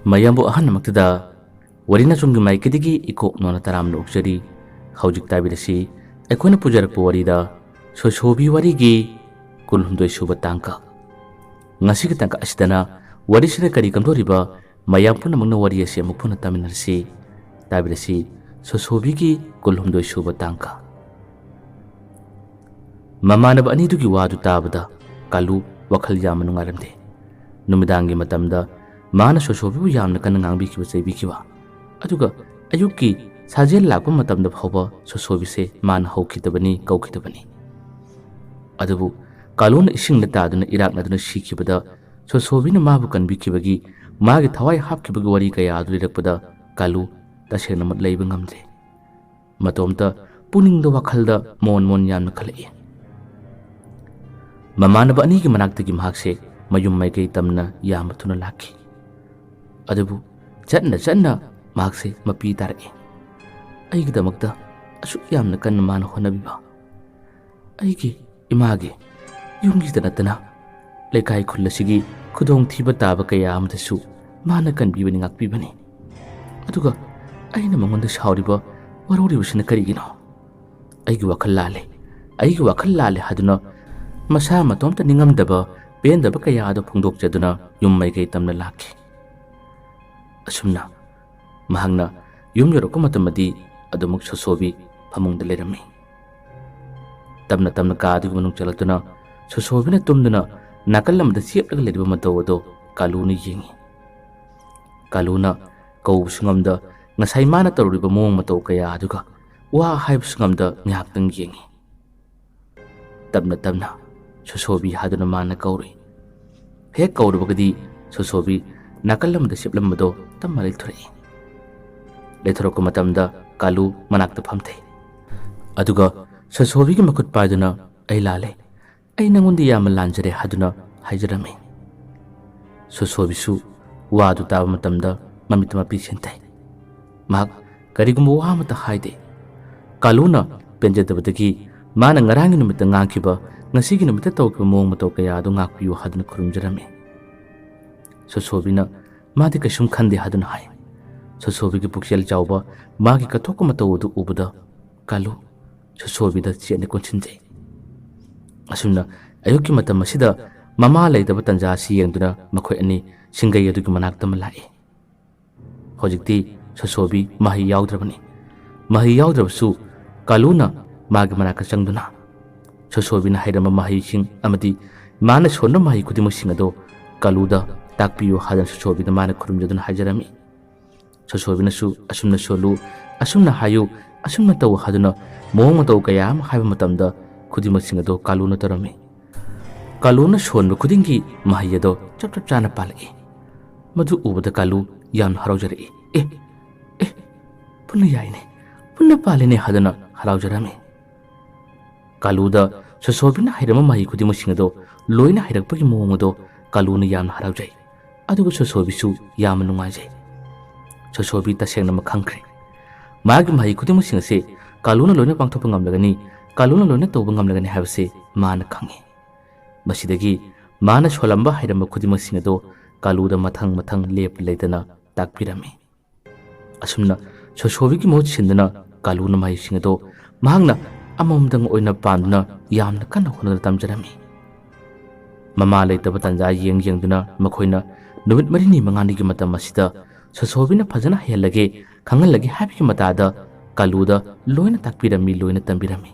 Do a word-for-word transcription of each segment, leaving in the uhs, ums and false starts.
ꯃꯌꯥꯝꯕꯨ ꯑꯍꯥꯟꯕꯃꯛꯇꯗ ꯋꯥꯔꯤ ꯅꯆꯨꯝꯒꯤ ꯃꯥꯏꯀꯩꯗꯒꯤ ꯏꯀꯣꯛ ꯅꯣꯟꯅ ꯇꯔꯥꯝꯅ ꯑꯣꯛꯆꯔꯤ꯫ ꯍꯧꯖꯤꯛ ꯇꯥꯕꯤꯔꯁꯤ ꯑꯩꯈꯣꯏꯅ ꯄꯨꯖꯔꯛꯄ ꯋꯥꯔꯤꯗ ꯁꯣꯁꯣꯕꯤ ꯋꯥꯔꯤꯒꯤ ꯀꯨꯟꯍꯨꯝꯗꯣꯏ ꯁꯨꯕ ꯇꯥꯡꯀꯛ꯫ ꯉꯁꯤꯒꯤ ꯇꯥꯡꯀꯛ ꯑꯁꯤꯗꯅ ꯋꯥꯔꯤꯁꯤꯗ ꯀꯔꯤ ꯀꯝꯗꯧꯔꯤꯕ, ꯃꯌꯥꯝ ꯄꯨꯝꯅꯃꯛꯅ ꯋꯥꯔꯤ ꯑꯁꯤ ꯑꯃꯨꯛ ꯄꯨꯟꯅ ꯇꯥꯃꯤꯟꯅꯔꯁꯤ꯫ ꯇꯥꯕꯤꯔꯁꯤ ꯁꯣꯁꯣꯕꯤꯒꯤ ꯀꯨꯟꯍꯨꯝꯗꯣꯏ ꯁꯨꯕ ꯇꯥꯡꯀꯛ꯫ ꯃꯃꯥꯟꯅꯕ ꯑꯅꯤꯗꯨꯒꯤ ꯋꯥꯗꯨ ꯇꯥꯕꯗ ꯀꯥꯂꯨ ꯋꯥꯈꯜ ꯌꯥꯝꯅ ꯅꯨꯡꯉꯥꯏꯔꯝꯗꯦ꯫ ꯅꯨꯃꯤꯗꯥꯡꯒꯤ ꯃꯇꯝꯗ ꯃꯥꯅ ꯁꯣꯁꯣꯕꯤꯕꯨ ꯌꯥꯝꯅ ꯀꯟꯅ ꯉꯥꯡꯕꯤꯈꯤꯕ, ꯆꯩꯕꯤꯈꯤꯕ, ꯑꯗꯨꯒ ꯑꯌꯨꯛꯀꯤ ꯁꯥꯖꯦꯜ ꯂꯥꯛꯄ ꯃꯇꯝꯗ ꯐꯥꯎꯕ ꯁꯣꯁꯣꯕꯤꯁꯦ ꯃꯥꯅ ꯍꯧꯈꯤꯗꯕꯅꯤ, ꯀꯧꯈꯤꯗꯕꯅꯤ꯫ ꯑꯗꯨꯕꯨ ꯀꯥꯂꯨꯅ ꯏꯁꯤꯡꯗ ꯇꯥꯗꯨꯅ ꯏꯔꯥꯛꯅꯗꯨꯅ ꯁꯤꯈꯤꯕꯗ ꯁꯣꯁꯣꯕꯤꯅ ꯃꯥꯕꯨ ꯀꯟꯕꯤꯈꯤꯕꯒꯤ, ꯃꯥꯒꯤ ꯊꯋꯥꯏ ꯍꯥꯞꯈꯤꯕꯒꯤ ꯋꯥꯔꯤ ꯀꯌꯥ ꯑꯗꯨ ꯂꯤꯔꯛꯄꯗ ꯀꯥꯂꯨ ꯇꯁꯦꯡꯅꯃꯛ ꯂꯩꯕ ꯉꯝꯗ꯭ꯔꯦ꯫ ꯃꯇꯣꯝꯇ ꯄꯨꯛꯅꯤꯡꯗ ꯋꯥꯈꯜꯗ ꯃꯣꯟ ꯃꯣꯟ ꯌꯥꯝꯅ ꯈꯜꯂꯛꯏ꯫ ꯃꯃꯥꯟꯅꯕ ꯑꯅꯤꯒꯤ ꯃꯅꯥꯛꯇꯒꯤ ꯃꯍꯥꯛꯁꯦ ꯃꯌꯨꯝ ꯃꯥꯏꯀꯩ ꯇꯝꯅ ꯌꯥꯝꯅ ꯊꯨꯅ ꯂꯥꯛꯈꯤ꯫ ꯑꯗꯨꯕꯨ ꯆꯠꯅ ꯆꯠꯅ ꯃꯍꯥꯛꯁꯦ ꯃꯄꯤ ꯇꯥꯔꯛꯏ꯫ ꯑꯩꯒꯤꯗꯃꯛꯇ ꯑꯁꯨꯛ ꯌꯥꯝꯅ ꯀꯟꯅ ꯃꯥꯅ ꯍꯣꯠꯅꯕꯤꯕ, ꯑꯩꯒꯤ ꯏꯃꯥꯒꯤ ꯌꯨꯝꯒꯤꯗ ꯅꯠꯇꯅ ꯂꯩꯀꯥꯏ ꯈꯨꯜ ꯑꯁꯤꯒꯤ ꯈꯨꯗꯣꯡꯊꯤꯕ ꯇꯥꯕ ꯀꯌꯥ ꯑꯃꯗꯁꯨ ꯃꯥꯅ ꯀꯟꯕꯤꯕꯅꯤ, ꯉꯥꯛꯄꯤꯕꯅꯤ꯫ ꯑꯗꯨꯒ ꯑꯩꯅ ꯃꯉꯣꯟꯗ ꯁꯥꯎꯔꯤꯕ, ꯋꯥꯔꯧꯔꯤꯕꯁꯤꯅ ꯀꯔꯤꯒꯤꯅꯣ? ꯑꯩꯒꯤ ꯋꯥꯈꯜ ꯂꯥꯜꯂꯦ, ꯑꯩꯒꯤ ꯋꯥꯈꯜ ꯂꯥꯜꯂꯦ ꯍꯥꯏꯗꯨꯅ ꯃꯁꯥ ꯃꯇꯣꯝꯇ ꯅꯤꯡꯉꯝꯗꯕ, ꯄꯦꯟꯗꯕ ꯀꯌꯥ ꯑꯗꯨ ꯐꯣꯡꯗꯣꯛꯆꯗꯨꯅ ꯌꯨꯝ ꯃꯥꯏꯀꯩ ꯇꯝꯅ ꯂꯥꯛꯈꯤ꯫ ꯑꯁꯨꯝꯅ ꯃꯍꯥꯛꯅ ꯌꯨꯝ ꯌꯧꯔꯛꯄ ꯃꯇꯝꯗꯗꯤ ꯑꯗꯨꯃꯛ ꯁꯣꯁꯣꯕꯤ ꯐꯃꯨꯡꯗ ꯂꯩꯔꯝꯃꯤ꯫ ꯇꯞꯅ ꯇꯞꯅ ꯀꯥ ꯑꯗꯨꯒꯤ ꯃꯅꯨꯡ ꯆꯪꯂꯛꯇꯨꯅ ꯁꯣꯁꯣꯕꯤꯅ ꯇꯨꯝꯗꯨꯅ ꯅꯥꯀꯜ ꯑꯃꯗ ꯆꯦꯞꯂꯒ ꯂꯩꯔꯤꯕ ꯃꯇꯧ ꯑꯗꯨ ꯀꯥꯂꯨꯅ ꯌꯦꯡꯉꯤ꯫ ꯀꯥꯂꯨꯅ ꯀꯧꯕꯁꯨ ꯉꯝꯗ ꯉꯁꯥꯏ ꯃꯥꯅ ꯇꯧꯔꯨꯔꯤꯕ ꯃꯑꯣꯡ ꯃꯇꯧ ꯀꯌꯥ ꯑꯗꯨꯒ ꯋꯥ ꯍꯥꯏꯕꯁꯨ ꯉꯝꯗ ꯉꯥꯏꯍꯥꯛꯇꯪ ꯌꯦꯡꯉꯤ꯫ ꯇꯞꯅ ꯇꯞꯅ ꯁꯣꯁꯣꯕꯤ ꯍꯥꯏꯗꯨꯅ ꯃꯥꯅ ꯀꯧꯔꯨꯏ꯫ ꯍꯦꯛ ꯀꯧꯔꯨꯕꯒꯗꯤ ꯁꯣꯁꯣꯕꯤ ꯅꯥꯀꯜ ꯑꯃꯗ ꯆꯦꯞꯂꯝꯕꯗꯣ ꯇꯞꯅ ꯂꯩꯊꯣꯔꯛꯏ꯫ ꯂꯩꯊꯣꯔꯛꯄ ꯃꯇꯝꯗ ꯀꯥꯂꯨ ꯃꯅꯥꯛꯇ ꯐꯝꯊꯩ꯫ ꯑꯗꯨꯒ ꯁꯣꯁꯣꯕꯤꯒꯤ ꯃꯈꯨꯠ ꯄꯥꯏꯗꯨꯅ, "ꯑꯩ ꯂꯥꯜꯂꯦ, ꯑꯩ ꯅꯉꯣꯟꯗ ꯌꯥꯝꯅ ꯂꯥꯟꯖꯔꯦ" ꯍꯥꯏꯗꯨꯅ ꯍꯥꯏꯖꯔꯝꯃꯤ꯫ ꯁꯣꯁꯣꯕꯤꯁꯨ ꯋꯥꯗꯨ ꯇꯥꯕ ꯃꯇꯝꯗ ꯃꯃꯤꯠꯇ ꯃꯄꯤ ꯁꯦꯟꯊꯩ꯫ ꯃꯍꯥꯛ ꯀꯔꯤꯒꯨꯝꯕ ꯋꯥ ꯑꯃꯠꯇ ꯍꯥꯏꯗꯦ꯫ ꯀꯥꯂꯨꯅ ꯄꯦꯟꯖꯗꯕꯗꯒꯤ ꯃꯥꯅ ꯉꯔꯥꯡꯒꯤ ꯅꯨꯃꯤꯠꯇ ꯉꯥꯡꯈꯤꯕ, ꯉꯁꯤꯒꯤ ꯅꯨꯃꯤꯠꯇ ꯇꯧꯈꯤꯕ ꯃꯑꯣꯡ ꯃꯇꯧ ꯀꯌꯥ ꯑꯗꯨ ꯉꯥꯛꯄꯤꯌꯨ ꯍꯥꯏꯗꯨꯅ ꯈꯨꯔꯨꯝꯖꯔꯝꯃꯤ꯫ ꯁꯣꯁꯣꯕꯤꯅ ꯃꯥꯗꯤ ꯀꯩꯁꯨꯝ ꯈꯟꯗꯦ ꯍꯥꯏꯗꯨꯅ ꯍꯥꯏ꯫ ꯁꯣꯁꯣꯕꯤꯒꯤ ꯄꯨꯛꯆꯦꯜ ꯆꯥꯎꯕ, ꯃꯥꯒꯤ ꯀꯠꯊꯣꯛꯄ ꯃꯇꯧ ꯑꯗꯨ ꯎꯕꯗ ꯀꯥꯂꯨ ꯁꯣꯁꯣꯕꯤꯗ ꯆꯦꯠꯅ ꯀꯣꯟꯁꯤꯟꯖꯩ꯫ ꯑꯁꯨꯝꯅ ꯑꯌꯨꯛꯀꯤ ꯃꯇꯝ ꯑꯁꯤꯗ ꯃꯃꯥ ꯂꯩꯇꯕ ꯇꯟꯖꯥ ꯑꯁꯤ ꯌꯦꯡꯗꯨꯅ ꯃꯈꯣꯏ ꯑꯅꯤ ꯁꯤꯡꯒꯩ ꯑꯗꯨꯒꯤ ꯃꯅꯥꯛꯇ ꯑꯃ ꯂꯥꯛꯏ꯫ ꯍꯧꯖꯤꯛꯇꯤ ꯁꯣꯁꯣꯕꯤ ꯃꯍꯩ ꯌꯥꯎꯗ꯭ꯔꯕꯅꯤ꯫ ꯃꯍꯩ ꯌꯥꯎꯗ꯭ꯔꯕꯁꯨ ꯀꯥꯂꯨꯅ ꯃꯥꯒꯤ ꯃꯅꯥꯛꯇ ꯆꯪꯗꯨꯅ ꯁꯣꯁꯣꯕꯤꯅ ꯍꯩꯔꯝꯕ ꯃꯍꯩꯁꯤꯡ ꯑꯃꯗꯤ ꯃꯥꯅ ꯁꯣꯟꯕ ꯃꯍꯩ ꯈꯨꯗꯤꯡꯃꯛꯁꯤꯡ ꯑꯗꯣ ꯀꯥꯂꯨꯗ ꯇꯥꯛꯄꯤꯌꯨ ꯍꯥꯏꯗꯅ ꯁꯣꯁꯣꯕꯤꯗ ꯃꯥꯅ ꯈꯨꯔꯨꯝꯖꯗꯨꯅ ꯍꯥꯏꯖꯔꯝꯃꯤ꯫ ꯁꯣꯁꯣꯕꯤꯅꯁꯨ "ꯑꯁꯨꯝꯅ ꯁꯣꯜꯂꯨ, ꯑꯁꯨꯝꯅ ꯍꯥꯏꯌꯨ, ꯑꯁꯨꯝꯅ ꯇꯧ" ꯍꯥꯏꯗꯨꯅ ꯃꯑꯣꯡ ꯃꯇꯧ ꯀꯌꯥ ꯑꯃ ꯍꯥꯏꯕ ꯃꯇꯝꯗ ꯈꯨꯗꯤꯡꯃꯛꯁꯤꯡ ꯑꯗꯣ ꯀꯥꯂꯨꯅ ꯇꯧꯔꯝꯃꯤ꯫ ꯀꯥꯂꯨꯅ ꯁꯣꯟꯕ ꯈꯨꯗꯤꯡꯒꯤ ꯃꯍꯩ ꯑꯗꯣ ꯆꯞ ꯆꯞ ꯆꯥꯅ ꯄꯥꯜꯂꯛꯏ꯫ ꯃꯗꯨ ꯎꯕꯗ ꯀꯥꯂꯨ ꯌꯥꯝꯅ ꯍꯔꯥꯎꯖꯔꯛꯏ꯫ "ꯑꯦ, ꯑꯦ, ꯄꯨꯟꯅ ꯌꯥꯏꯅꯦ, ꯄꯨꯟꯅ ꯄꯥꯜꯂꯤꯅꯦ" ꯍꯥꯏꯗꯨꯅ ꯍꯔꯥꯎꯖꯔꯝꯃꯤ꯫ ꯀꯥꯂꯨꯗ ꯁꯣꯁꯣꯕꯤꯅ ꯍꯩꯔꯝꯕ ꯃꯍꯩ ꯈꯨꯗꯤꯡꯃꯛꯁꯤꯡ ꯑꯗꯣ ꯂꯣꯏꯅ ꯍꯩꯔꯛꯄꯒꯤ ꯃꯑꯣꯡ ꯑꯗꯣ ꯀꯥꯂꯨꯅ ꯌꯥꯝꯅ ꯍꯔꯥꯎꯖꯩ꯫ ꯑꯗꯨꯒ ꯁꯣꯁꯣꯕꯤꯁꯨ ꯌꯥꯝꯅ ꯅꯨꯡꯉꯥꯏꯖꯩ꯫ ꯁꯣꯁꯣꯕꯤ ꯇꯁꯦꯡꯅꯃꯛ ꯈꯪꯈ꯭ꯔꯦ꯫ ꯃꯥꯒꯤ ꯃꯍꯩ ꯈꯨꯗꯤꯡꯃꯛꯁꯤꯡ ꯑꯁꯤ ꯀꯥꯂꯨꯅ ꯂꯣꯏꯅ ꯄꯥꯡꯊꯣꯛꯄ ꯉꯝꯂꯒꯅꯤ, ꯀꯥꯂꯨꯅ ꯂꯣꯏꯅ ꯇꯧꯕ ꯉꯝꯂꯒꯅꯤ ꯍꯥꯏꯕꯁꯤ ꯃꯥꯅ ꯈꯪꯏ꯫ ꯃꯁꯤꯗꯒꯤ ꯃꯥꯅ ꯁꯣꯜꯂꯝꯕ ꯍꯩꯔꯝꯕ ꯈꯨꯗꯤꯡꯃꯛꯁꯤꯡ ꯑꯗꯣ ꯀꯥꯂꯨꯗ ꯃꯊꯪ ꯃꯊꯪ ꯂꯦꯞꯄ ꯂꯩꯇꯅ ꯇꯥꯛꯄꯤꯔꯝꯃꯤ꯫ ꯑꯁꯨꯝꯅ ꯁꯣꯁꯣꯕꯤꯒꯤ ꯃꯍꯨꯠ ꯁꯤꯟꯗꯨꯅ ꯀꯥꯂꯨꯅ ꯃꯍꯩꯁꯤꯡ ꯑꯗꯣ ꯃꯍꯥꯛꯅ ꯑꯃꯃꯝꯗꯪ ꯑꯣꯏꯅ ꯄꯥꯝꯗꯨꯅ ꯌꯥꯝꯅ ꯀꯟꯅ ꯍꯣꯠꯅꯗꯨꯅ ꯇꯝꯖꯔꯝꯃꯤ꯫ ꯃꯃꯥ ꯂꯩꯇꯕ ꯇꯥꯟꯖꯥ ꯌꯦꯡ ꯌꯦꯡꯗꯨꯅ ꯃꯈꯣꯏꯅ ꯅꯨꯃꯤꯠ ꯃꯔꯤꯅꯤ ꯃꯉꯥꯅꯤꯒꯤ ꯃꯇꯝ ꯑꯁꯤꯗ ꯁꯣꯁꯣꯕꯤꯅ ꯐꯖꯅ ꯍꯩꯍꯜꯂꯒꯦ, ꯈꯪꯍꯜꯂꯒꯦ ꯍꯥꯏꯕꯒꯤ ꯃꯇꯥꯗ ꯀꯥꯂꯨꯗ ꯂꯣꯏꯅ ꯇꯥꯛꯄꯤꯔꯝꯃꯤ, ꯂꯣꯏꯅ ꯇꯝꯕꯤꯔꯝꯃꯤ꯫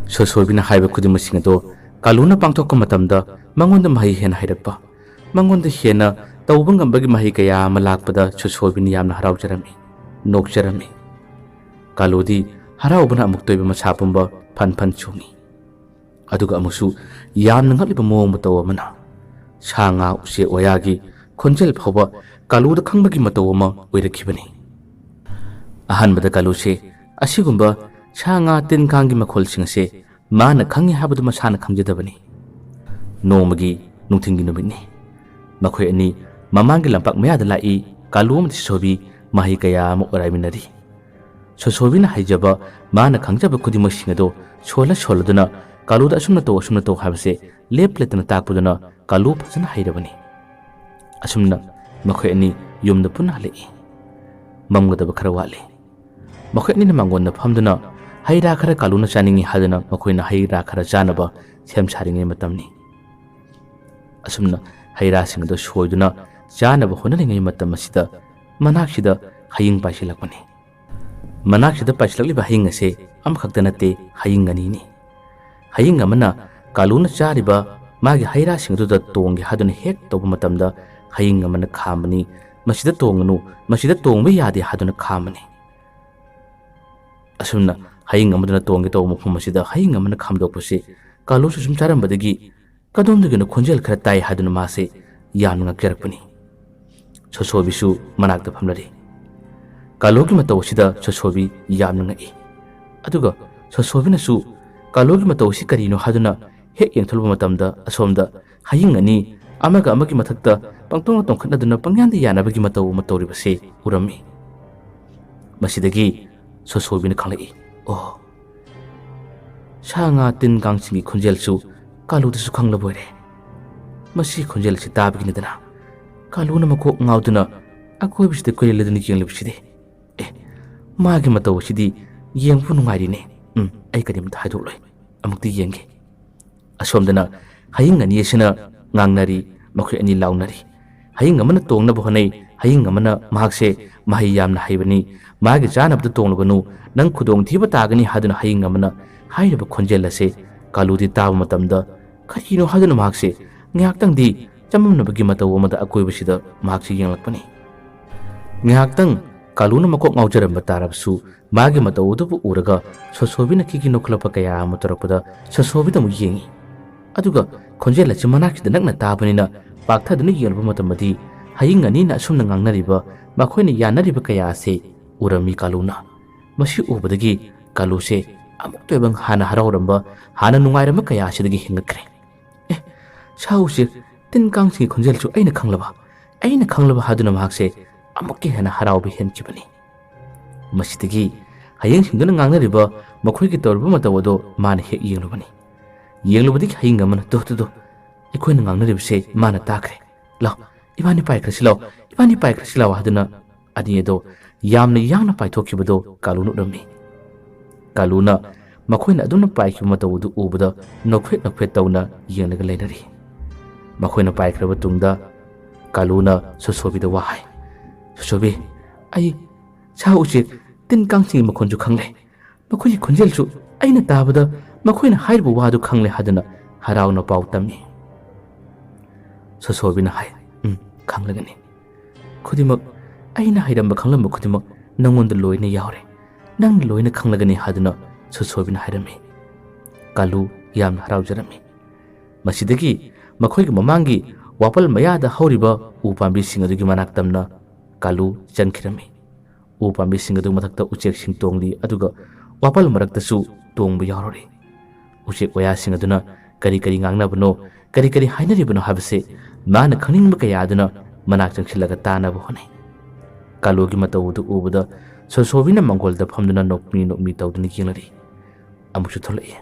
ꯁꯣꯁꯣꯕꯤꯅ ꯍꯥꯏꯕ ꯈꯨꯗꯤꯡꯃꯛꯁꯤꯡ ꯑꯗꯣ ꯀꯥꯂꯨꯅ ꯄꯥꯡꯊꯣꯛꯄ ꯃꯇꯝꯗ ꯃꯉꯣꯟꯗ ꯃꯍꯩ ꯍꯦꯟꯅ ꯍꯩꯔꯛꯄ, ꯃꯉꯣꯟꯗ ꯍꯦꯟꯅ ꯇꯧꯕ ꯉꯝꯕꯒꯤ ꯃꯍꯩ ꯀꯌꯥ ꯑꯃ ꯂꯥꯛꯄꯗ ꯁꯣꯁꯣꯕꯤꯅ ꯌꯥꯝꯅ ꯍꯔꯥꯎꯖꯔꯝꯃꯤ, ꯅꯣꯛꯆꯔꯝꯃꯤ꯫ ꯀꯥꯂꯨꯗꯤ ꯍꯔꯥꯎꯕꯅ ꯑꯃꯨꯛꯇ ꯑꯣꯏꯕ ꯃꯁꯥ ꯄꯨꯝꯕ ꯐꯟ ꯐꯟ ꯆꯣꯡꯉꯤ꯫ ꯑꯗꯨꯒ ꯑꯃꯨꯛꯁꯨ ꯌꯥꯝꯅ ꯉꯛꯂꯤꯕ ꯃꯑꯣꯡ ꯃꯇꯧ ꯑꯃꯅ, ꯁꯥ ꯉꯥ ꯎꯆꯦꯛ ꯋꯥꯌꯥꯒꯤ ꯈꯣꯟꯖꯦꯜ ꯐꯥꯎꯕ ꯀꯥꯂꯨꯗ ꯈꯪꯕꯒꯤ ꯃꯇꯧ ꯑꯃ ꯑꯣꯏꯔꯛꯈꯤꯕꯅꯤ꯫ ꯑꯍꯥꯟꯕꯗ ꯀꯥꯂꯨꯁꯦ ꯑꯁꯤꯒꯨꯝꯕ ꯁꯥ ꯉꯥ ꯇꯤꯟ ꯀꯥꯡꯒꯤ ꯃꯈꯣꯜꯁꯤꯡ ꯑꯁꯦ ꯃꯥꯅ ꯈꯪꯏ ꯍꯥꯏꯕꯗꯨ ꯃꯁꯥꯅ ꯈꯪꯖꯗꯕꯅꯤ꯫ ꯅꯣꯡꯃꯒꯤ ꯅꯨꯡꯊꯤꯜꯒꯤ ꯅꯨꯃꯤꯠꯅꯤ꯫ ꯃꯈꯣꯏ ꯑꯅꯤ ꯃꯃꯥꯡꯒꯤ ꯂꯝꯄꯥꯛ ꯃꯌꯥꯗ ꯂꯥꯛꯏ꯫ ꯀꯥꯂꯨ ꯑꯃꯗꯤ ꯁꯣꯁꯣꯕꯤ ꯃꯍꯩ ꯀꯌꯥ ꯑꯃ ꯑꯣꯔꯥꯏꯃꯤꯟꯅꯔꯤ꯫ ꯁꯣꯁꯣꯕꯤꯅ ꯍꯩꯖꯕ, ꯃꯥꯅ ꯈꯪꯖꯕ ꯈꯨꯗꯤꯡꯃꯛꯁꯤꯡ ꯑꯗꯨ ꯁꯣꯜꯂ ꯁꯣꯜꯂꯗꯨꯅ ꯀꯥꯂꯨꯗ "ꯑꯁꯨꯝꯅ ꯇꯧ, ꯑꯁꯨꯝꯅ ꯇꯧ" ꯍꯥꯏꯕꯁꯦ ꯂꯦꯞ ꯂꯩꯇꯅ ꯇꯥꯛꯄꯗꯨꯅ ꯀꯥꯂꯨ ꯐꯖꯅ ꯍꯩꯔꯕꯅꯤ꯫ ꯑꯁꯨꯝꯅ ꯃꯈꯣꯏ ꯑꯅꯤ ꯌꯨꯝꯗ ꯄꯨꯟꯅ ꯍꯜꯂꯛꯏ꯫ ꯃꯝꯒꯗꯕ ꯈꯔ ꯋꯥꯠꯂꯤ꯫ ꯃꯈꯣꯏ ꯑꯅꯤꯅ ꯃꯥꯡꯒꯣꯟꯗ ꯐꯝꯗꯨꯅ ꯍꯩ ꯔꯥ ꯈꯔ ꯀꯥꯂꯨꯅ ꯆꯥꯅꯤꯡꯏ ꯍꯥꯏꯗꯨꯅ ꯃꯈꯣꯏꯅ ꯍꯩ ꯔꯥ ꯈꯔ ꯆꯥꯅꯕ ꯁꯦꯝ ꯁꯥꯔꯤꯉꯩ ꯃꯇꯝꯅꯤ꯫ ꯑꯁꯨꯝꯅ ꯍꯩ ꯔꯥꯁꯤꯡ ꯑꯗꯨ ꯁꯣꯏꯗꯨꯅ ꯆꯥꯅꯕ ꯍꯣꯠꯅꯔꯤꯉꯩ ꯃꯇꯝ ꯑꯁꯤꯗ ꯃꯅꯥꯛꯁꯤꯗ ꯍꯌꯤꯡ ꯄꯥꯏꯁꯤꯜꯂꯛꯄꯅꯤ꯫ ꯃꯅꯥꯛꯁꯤꯗ ꯄꯥꯏꯁꯤꯜꯂꯛꯂꯤꯕ ꯍꯌꯤꯡ ꯑꯁꯦ ꯑꯃꯈꯛꯇ ꯅꯠꯇꯦ, ꯍꯌꯤꯡ ꯑꯅꯤꯅꯤ꯫ ꯍꯌꯤꯡ ꯑꯃꯅ ꯀꯥꯂꯨꯅ ꯆꯥꯔꯤꯕ ꯃꯥꯒꯤ ꯍꯩ ꯔꯥꯁꯤꯡ ꯑꯗꯨꯗ ꯇꯣꯡꯒꯦ ꯍꯥꯏꯗꯨꯅ ꯍꯦꯛ ꯇꯧꯕ ꯃꯇꯝꯗ ꯍꯌꯤꯡ ꯑꯃꯅ ꯈꯥꯝꯕꯅꯤ꯫ "ꯃꯁꯤꯗ ꯇꯣꯡꯒꯅꯨ, ꯃꯁꯤꯗ ꯇꯣꯡꯕ ꯌꯥꯗꯦ" ꯍꯥꯏꯗꯨꯅ ꯈꯥꯝꯕꯅꯤ꯫ ꯑꯁꯨꯝꯅ ꯍꯌꯤꯡ ꯑꯃꯗꯨꯅ ꯇꯣꯡꯒꯦ ꯇꯧꯕ ꯃꯐꯝ ꯑꯁꯤꯗ ꯍꯌꯤꯡ ꯑꯃꯅ ꯈꯥꯝꯗꯣꯛꯄꯁꯤ ꯀꯥꯂꯨꯁꯨ ꯁꯨꯝ ꯆꯥꯔꯝꯕꯗꯒꯤ ꯀꯗꯣꯝꯗꯒꯤꯅꯣ ꯈꯣꯟꯖꯦꯜ ꯈꯔ ꯇꯥꯏ ꯍꯥꯏꯗꯨꯅ ꯃꯥꯁꯦ ꯌꯥꯝꯅ ꯉꯛꯆꯔꯛꯄꯅꯤ꯫ ꯁꯣꯁꯣꯕꯤꯁꯨ ꯃꯅꯥꯛꯇ ꯐꯝꯂꯔꯤ꯫ ꯀꯥꯂꯨꯒꯤ ꯃꯇꯧ ꯑꯁꯤꯗ ꯁꯣꯁꯣꯕꯤ ꯌꯥꯝꯅ ꯉꯛꯏ꯫ ꯑꯗꯨꯒ ꯁꯣꯁꯣꯕꯤꯅꯁꯨ ꯀꯥꯂꯨꯒꯤ ꯃꯇꯧ ꯑꯁꯤ ꯀꯔꯤꯅꯣ ꯍꯥꯏꯗꯨꯅ ꯍꯦꯛ ꯌꯦꯡꯊꯣꯛꯂꯨꯕ ꯃꯇꯝꯗ ꯑꯁꯣꯝꯗ ꯍꯌꯤꯡ ꯑꯅꯤ ꯑꯃꯒ ꯑꯃꯒꯤ ꯃꯊꯛꯇ ꯄꯪꯇꯣꯡ ꯇꯣꯡꯈꯠꯅꯗꯨꯅ ꯄꯪꯌꯥꯟꯗ ꯌꯥꯅꯕꯒꯤ ꯃꯇꯧ ꯑꯃ ꯇꯧꯔꯤꯕꯁꯦ ꯎꯔꯝꯃꯤ꯫ ꯃꯁꯤꯗꯒꯤ ꯁꯣꯁꯣꯕꯤꯅ ꯈꯪꯂꯛꯏ, "ꯑꯣ, ꯁꯥ ꯉꯥ ꯇꯤꯟ ꯀꯥꯡꯁꯤꯡꯒꯤ ꯈꯣꯟꯖꯦꯜꯁꯨ ꯀꯥꯂꯨꯗꯁꯨ ꯈꯪꯂꯕ ꯑꯣꯏꯔꯦ꯫ ꯃꯁꯤ ꯈꯣꯟꯖꯦꯜ ꯑꯁꯤ ꯇꯥꯕꯒꯤꯅꯤꯗꯅ ꯀꯥꯂꯨꯅ ꯃꯀꯣꯛ ꯉꯥꯎꯗꯨꯅ ꯑꯀꯣꯏꯕꯁꯤꯗ ꯀꯣꯏꯂꯦꯜꯂꯗꯨꯅ ꯌꯦꯡꯂꯤꯕꯁꯤꯗꯤ꯫ ꯑꯦ, ꯃꯥꯒꯤ ꯃꯇꯧ ꯑꯁꯤꯗꯤ ꯌꯦꯡꯕ ꯅꯨꯡꯉꯥꯏꯔꯤꯅꯦ꯫ ꯎꯝ, ꯑꯩ ꯀꯔꯤꯝꯇ ꯍꯥꯏꯗꯣꯛꯂꯣꯏ꯫ ꯑꯃꯨꯛꯇ ꯌꯦꯡꯒꯦ꯫" ꯑꯁꯣꯝꯗꯅ ꯍꯌꯤꯡ ꯑꯅꯤ ꯑꯁꯤꯅ ꯉꯥꯡꯅꯔꯤ, ꯃꯈꯣꯏ ꯑꯅꯤ ꯂꯥꯎꯅꯔꯤ꯫ ꯍꯌꯤꯡ ꯑꯃꯅ ꯇꯣꯡꯅꯕ ꯍꯣꯠꯅꯩ, ꯍꯌꯤꯡ ꯑꯃꯅ ꯃꯍꯥꯛꯁꯦ ꯃꯍꯩ ꯌꯥꯝꯅ ꯍꯩꯕꯅꯤ, ꯃꯥꯒꯤ ꯆꯥꯅꯕꯗ ꯇꯣꯡꯂꯨꯒꯅꯨ, ꯅꯪ ꯈꯨꯗꯣꯡꯊꯤꯕ ꯇꯥꯒꯅꯤ ꯍꯥꯏꯗꯨꯅ ꯍꯌꯤꯡ ꯑꯃꯅ ꯍꯥꯏꯔꯤꯕ ꯈꯣꯟꯖꯦꯜ ꯑꯁꯦ ꯀꯥꯂꯨꯗꯤ ꯇꯥꯕ ꯃꯇꯝꯗ ꯀꯔꯤꯅꯣ ꯍꯥꯏꯗꯨꯅ ꯃꯍꯥꯛꯁꯦ ꯉꯥꯏꯍꯥꯛꯇꯪꯗꯤ ꯆꯃꯝꯅꯕꯒꯤ ꯃꯇꯧ ꯑꯃꯗ ꯑꯀꯣꯏꯕꯁꯤꯗ ꯃꯍꯥꯛꯁꯦ ꯌꯦꯡꯂꯛꯄꯅꯤ꯫ ꯉꯥꯏꯍꯥꯛꯇꯪ ꯀꯥꯂꯨꯅ ꯃꯀꯣꯛ ꯉꯥꯎꯖꯔꯝꯕ ꯇꯥꯔꯕꯁꯨ ꯃꯥꯒꯤ ꯃꯇꯧ ꯑꯗꯨꯕꯨ ꯎꯔꯒ ꯁꯣꯁꯣꯕꯤꯅ ꯈꯤꯈꯤ ꯅꯣꯛꯈꯠꯂꯛꯄ ꯀꯌꯥ ꯑꯃ ꯇꯧꯔꯛꯄꯗ ꯁꯣꯁꯣꯕꯤꯗ ꯑꯃꯨꯛ ꯌꯦꯡꯉꯤ꯫ ꯑꯗꯨꯒ ꯈꯣꯟꯖꯦꯜ ꯑꯁꯤ ꯃꯅꯥꯛꯁꯤꯗ ꯅꯛꯅ ꯇꯥꯕꯅꯤꯅ ꯄꯥꯛꯊꯗꯨꯅ ꯌꯦꯡꯂꯨꯕ ꯃꯇꯝꯗꯗꯤ ꯍꯌꯤꯡ ꯑꯅꯤꯅ ꯑꯁꯨꯝꯅ ꯉꯥꯡꯅꯔꯤꯕ, ꯃꯈꯣꯏꯅ ꯌꯥꯅꯔꯤꯕ ꯀꯌꯥ ꯑꯁꯤ ꯎꯔꯝꯃꯤ ꯀꯥꯂꯨꯅ꯫ ꯃꯁꯤ ꯎꯕꯗꯒꯤ ꯀꯥꯂꯨꯁꯦ ꯑꯃꯨꯛꯇ ꯑꯣꯏꯕ ꯍꯥꯟꯅ ꯍꯔꯥꯎꯔꯝꯕ, ꯍꯥꯟꯅ ꯅꯨꯡꯉꯥꯏꯔꯝꯕ ꯀꯌꯥ ꯑꯁꯤꯗꯒꯤ ꯍꯦꯟꯒꯠꯈ꯭ꯔꯦ꯫ "ꯑꯦ, ꯁꯥ ꯎꯆꯦꯛ ꯇꯤꯟ ꯀꯥꯡꯁꯤꯡꯒꯤ ꯈꯣꯟꯖꯦꯜꯁꯨ ꯑꯩꯅ ꯈꯪꯂꯕ, ꯑꯩꯅ ꯈꯪꯂꯕ" ꯍꯥꯏꯗꯨꯅ ꯃꯍꯥꯛꯁꯦ ꯑꯃꯨꯛꯀ ꯍꯦꯟꯅ ꯍꯔꯥꯎꯕ ꯍꯦꯟꯈꯤꯕꯅꯤ꯫ ꯃꯁꯤꯗꯒꯤ ꯍꯌꯤꯡꯁꯤꯡꯗꯨꯅ ꯉꯥꯡꯅꯔꯤꯕ, ꯃꯈꯣꯏꯒꯤ ꯇꯧꯔꯤꯕ ꯃꯇꯧ ꯑꯗꯣ ꯃꯥꯅ ꯍꯦꯛ ꯌꯦꯡꯂꯨꯕꯅꯤ꯫ ꯌꯦꯡꯂꯨꯕꯗꯒꯤ ꯍꯌꯤꯡ ꯑꯃꯅ, "ꯇꯨ, ꯇꯨ, ꯇꯨ, ꯑꯩꯈꯣꯏꯅ ꯉꯥꯡꯅꯔꯤꯕꯁꯦ ꯃꯥꯅ ꯇꯥꯈ꯭ꯔꯦ꯫ ꯂꯥꯎ, "ꯏꯕꯥꯅꯤ ꯄꯥꯏꯈ꯭ꯔꯁꯤ ꯂꯥꯎ, ꯏꯕꯥꯅꯤ ꯄꯥꯏꯈ꯭ꯔꯁꯤ ꯂꯥꯎ" ꯍꯥꯏꯗꯨꯅ ꯑꯅꯤ ꯑꯗꯣ ꯌꯥꯝꯅ ꯌꯥꯡꯅ ꯄꯥꯏꯊꯣꯛꯈꯤꯕꯗꯣ ꯀꯥꯂꯨꯅ ꯎꯔꯝꯃꯤ꯫ ꯀꯥꯂꯨꯅ ꯃꯈꯣꯏꯅ ꯑꯗꯨꯝꯅ ꯄꯥꯏꯈꯤꯕ ꯃꯇꯧ ꯑꯗꯨ ꯎꯕꯗ ꯅꯣꯛꯐꯦꯠ ꯅꯣꯛꯐꯦꯠ ꯇꯧꯅ ꯌꯦꯡꯂꯒ ꯂꯩꯅꯔꯤ꯫ ꯃꯈꯣꯏꯅ ꯄꯥꯏꯈ꯭ꯔꯕ ꯇꯨꯡꯗ ꯀꯥꯂꯨꯅ ꯁꯣꯁꯣꯕꯤꯗ ꯋꯥ ꯍꯥꯏ, "ꯁꯣꯁꯣꯕꯤ, ꯑꯩ ꯁꯥ ꯎꯆꯦꯛ ꯇꯤꯟ ꯀꯥꯡꯁꯤꯡꯒꯤ ꯃꯈꯣꯟꯁꯨ ꯈꯪꯂꯦ꯫ ꯃꯈꯣꯏꯒꯤ ꯈꯣꯟꯖꯦꯜꯁꯨ ꯑꯩꯅ ꯇꯥꯕꯗ ꯃꯈꯣꯏꯅ ꯍꯥꯏꯔꯤꯕ ꯋꯥꯗꯨ ꯈꯪꯂꯦ" ꯍꯥꯏꯗꯨꯅ ꯍꯔꯥꯎꯅ ꯄꯥꯎ ꯇꯝꯃꯤ꯫ ꯁꯣꯁꯣꯕꯤꯅ ꯍꯥꯏ, "ꯎꯝ, ꯈꯪꯂꯒꯅꯤ꯫ ꯈꯨꯗꯤꯡꯃꯛ, ꯑꯩꯅ ꯍꯩꯔꯝꯕ ꯈꯪꯂꯝꯕ ꯈꯨꯗꯤꯡꯃꯛ ꯅꯪꯉꯣꯟꯗ ꯂꯣꯏꯅ ꯌꯥꯎꯔꯦ꯫ ꯅꯪꯅ ꯂꯣꯏꯅ ꯈꯪꯂꯒꯅꯤ" ꯍꯥꯏꯗꯨꯅ ꯁꯣꯁꯣꯕꯤꯅ ꯍꯥꯏꯔꯝꯃꯤ꯫ ꯀꯥꯂꯨ ꯌꯥꯝꯅ ꯍꯔꯥꯎꯖꯔꯝꯃꯤ꯫ ꯃꯁꯤꯗꯒꯤ ꯃꯈꯣꯏꯒꯤ ꯃꯃꯥꯡꯒꯤ ꯋꯥꯄꯜ ꯃꯌꯥꯗ ꯍꯧꯔꯤꯕ ꯎ ꯄꯥꯝꯕꯤꯁꯤꯡ ꯑꯗꯨꯒꯤ ꯃꯅꯥꯛ ꯇꯝꯅ ꯀꯥꯂꯨ ꯆꯪꯈꯤꯔꯝꯃꯤ꯫ ꯎ ꯄꯥꯝꯕꯤꯁꯤꯡ ꯑꯗꯨ ꯃꯊꯛꯇ ꯎꯆꯦꯛꯁꯤꯡ ꯇꯣꯡꯂꯤ, ꯑꯗꯨꯒ ꯋꯥꯄꯜ ꯃꯔꯛꯇꯁꯨ ꯇꯣꯡꯕ ꯌꯥꯎꯔꯨꯔꯦ꯫ ꯎꯆꯦꯛ ꯋꯥꯌꯥꯁꯤꯡ ꯑꯗꯨꯅ ꯀꯔꯤ ꯀꯔꯤ ꯉꯥꯡꯅꯕꯅꯣ, ꯀꯔꯤ ꯀꯔꯤ ꯍꯥꯏꯅꯔꯤꯕꯅꯣ ꯍꯥꯏꯕꯁꯤ ꯃꯥꯅ ꯈꯪꯅꯤꯡꯕ ꯀꯌꯥ ꯑꯗꯨꯅ ꯃꯅꯥꯛ ꯆꯪꯁꯤꯜꯂꯒ ꯇꯥꯅꯕ ꯍꯣꯠꯅꯩ꯫ ꯀꯥꯂꯨꯒꯤ ꯃꯇꯧ ꯑꯗꯨ ꯎꯕꯗ ꯁꯣꯁꯣꯕꯤꯅ ꯃꯪꯒꯣꯜꯗ ꯐꯝꯗꯨꯅ ꯅꯣꯛꯃꯤ ꯅꯣꯛꯃꯤ ꯇꯧꯗꯨꯅ ꯌꯦꯡꯂꯔꯤ꯫ ꯑꯃꯨꯛꯁꯨ ꯊꯣꯛꯂꯛꯏ꯫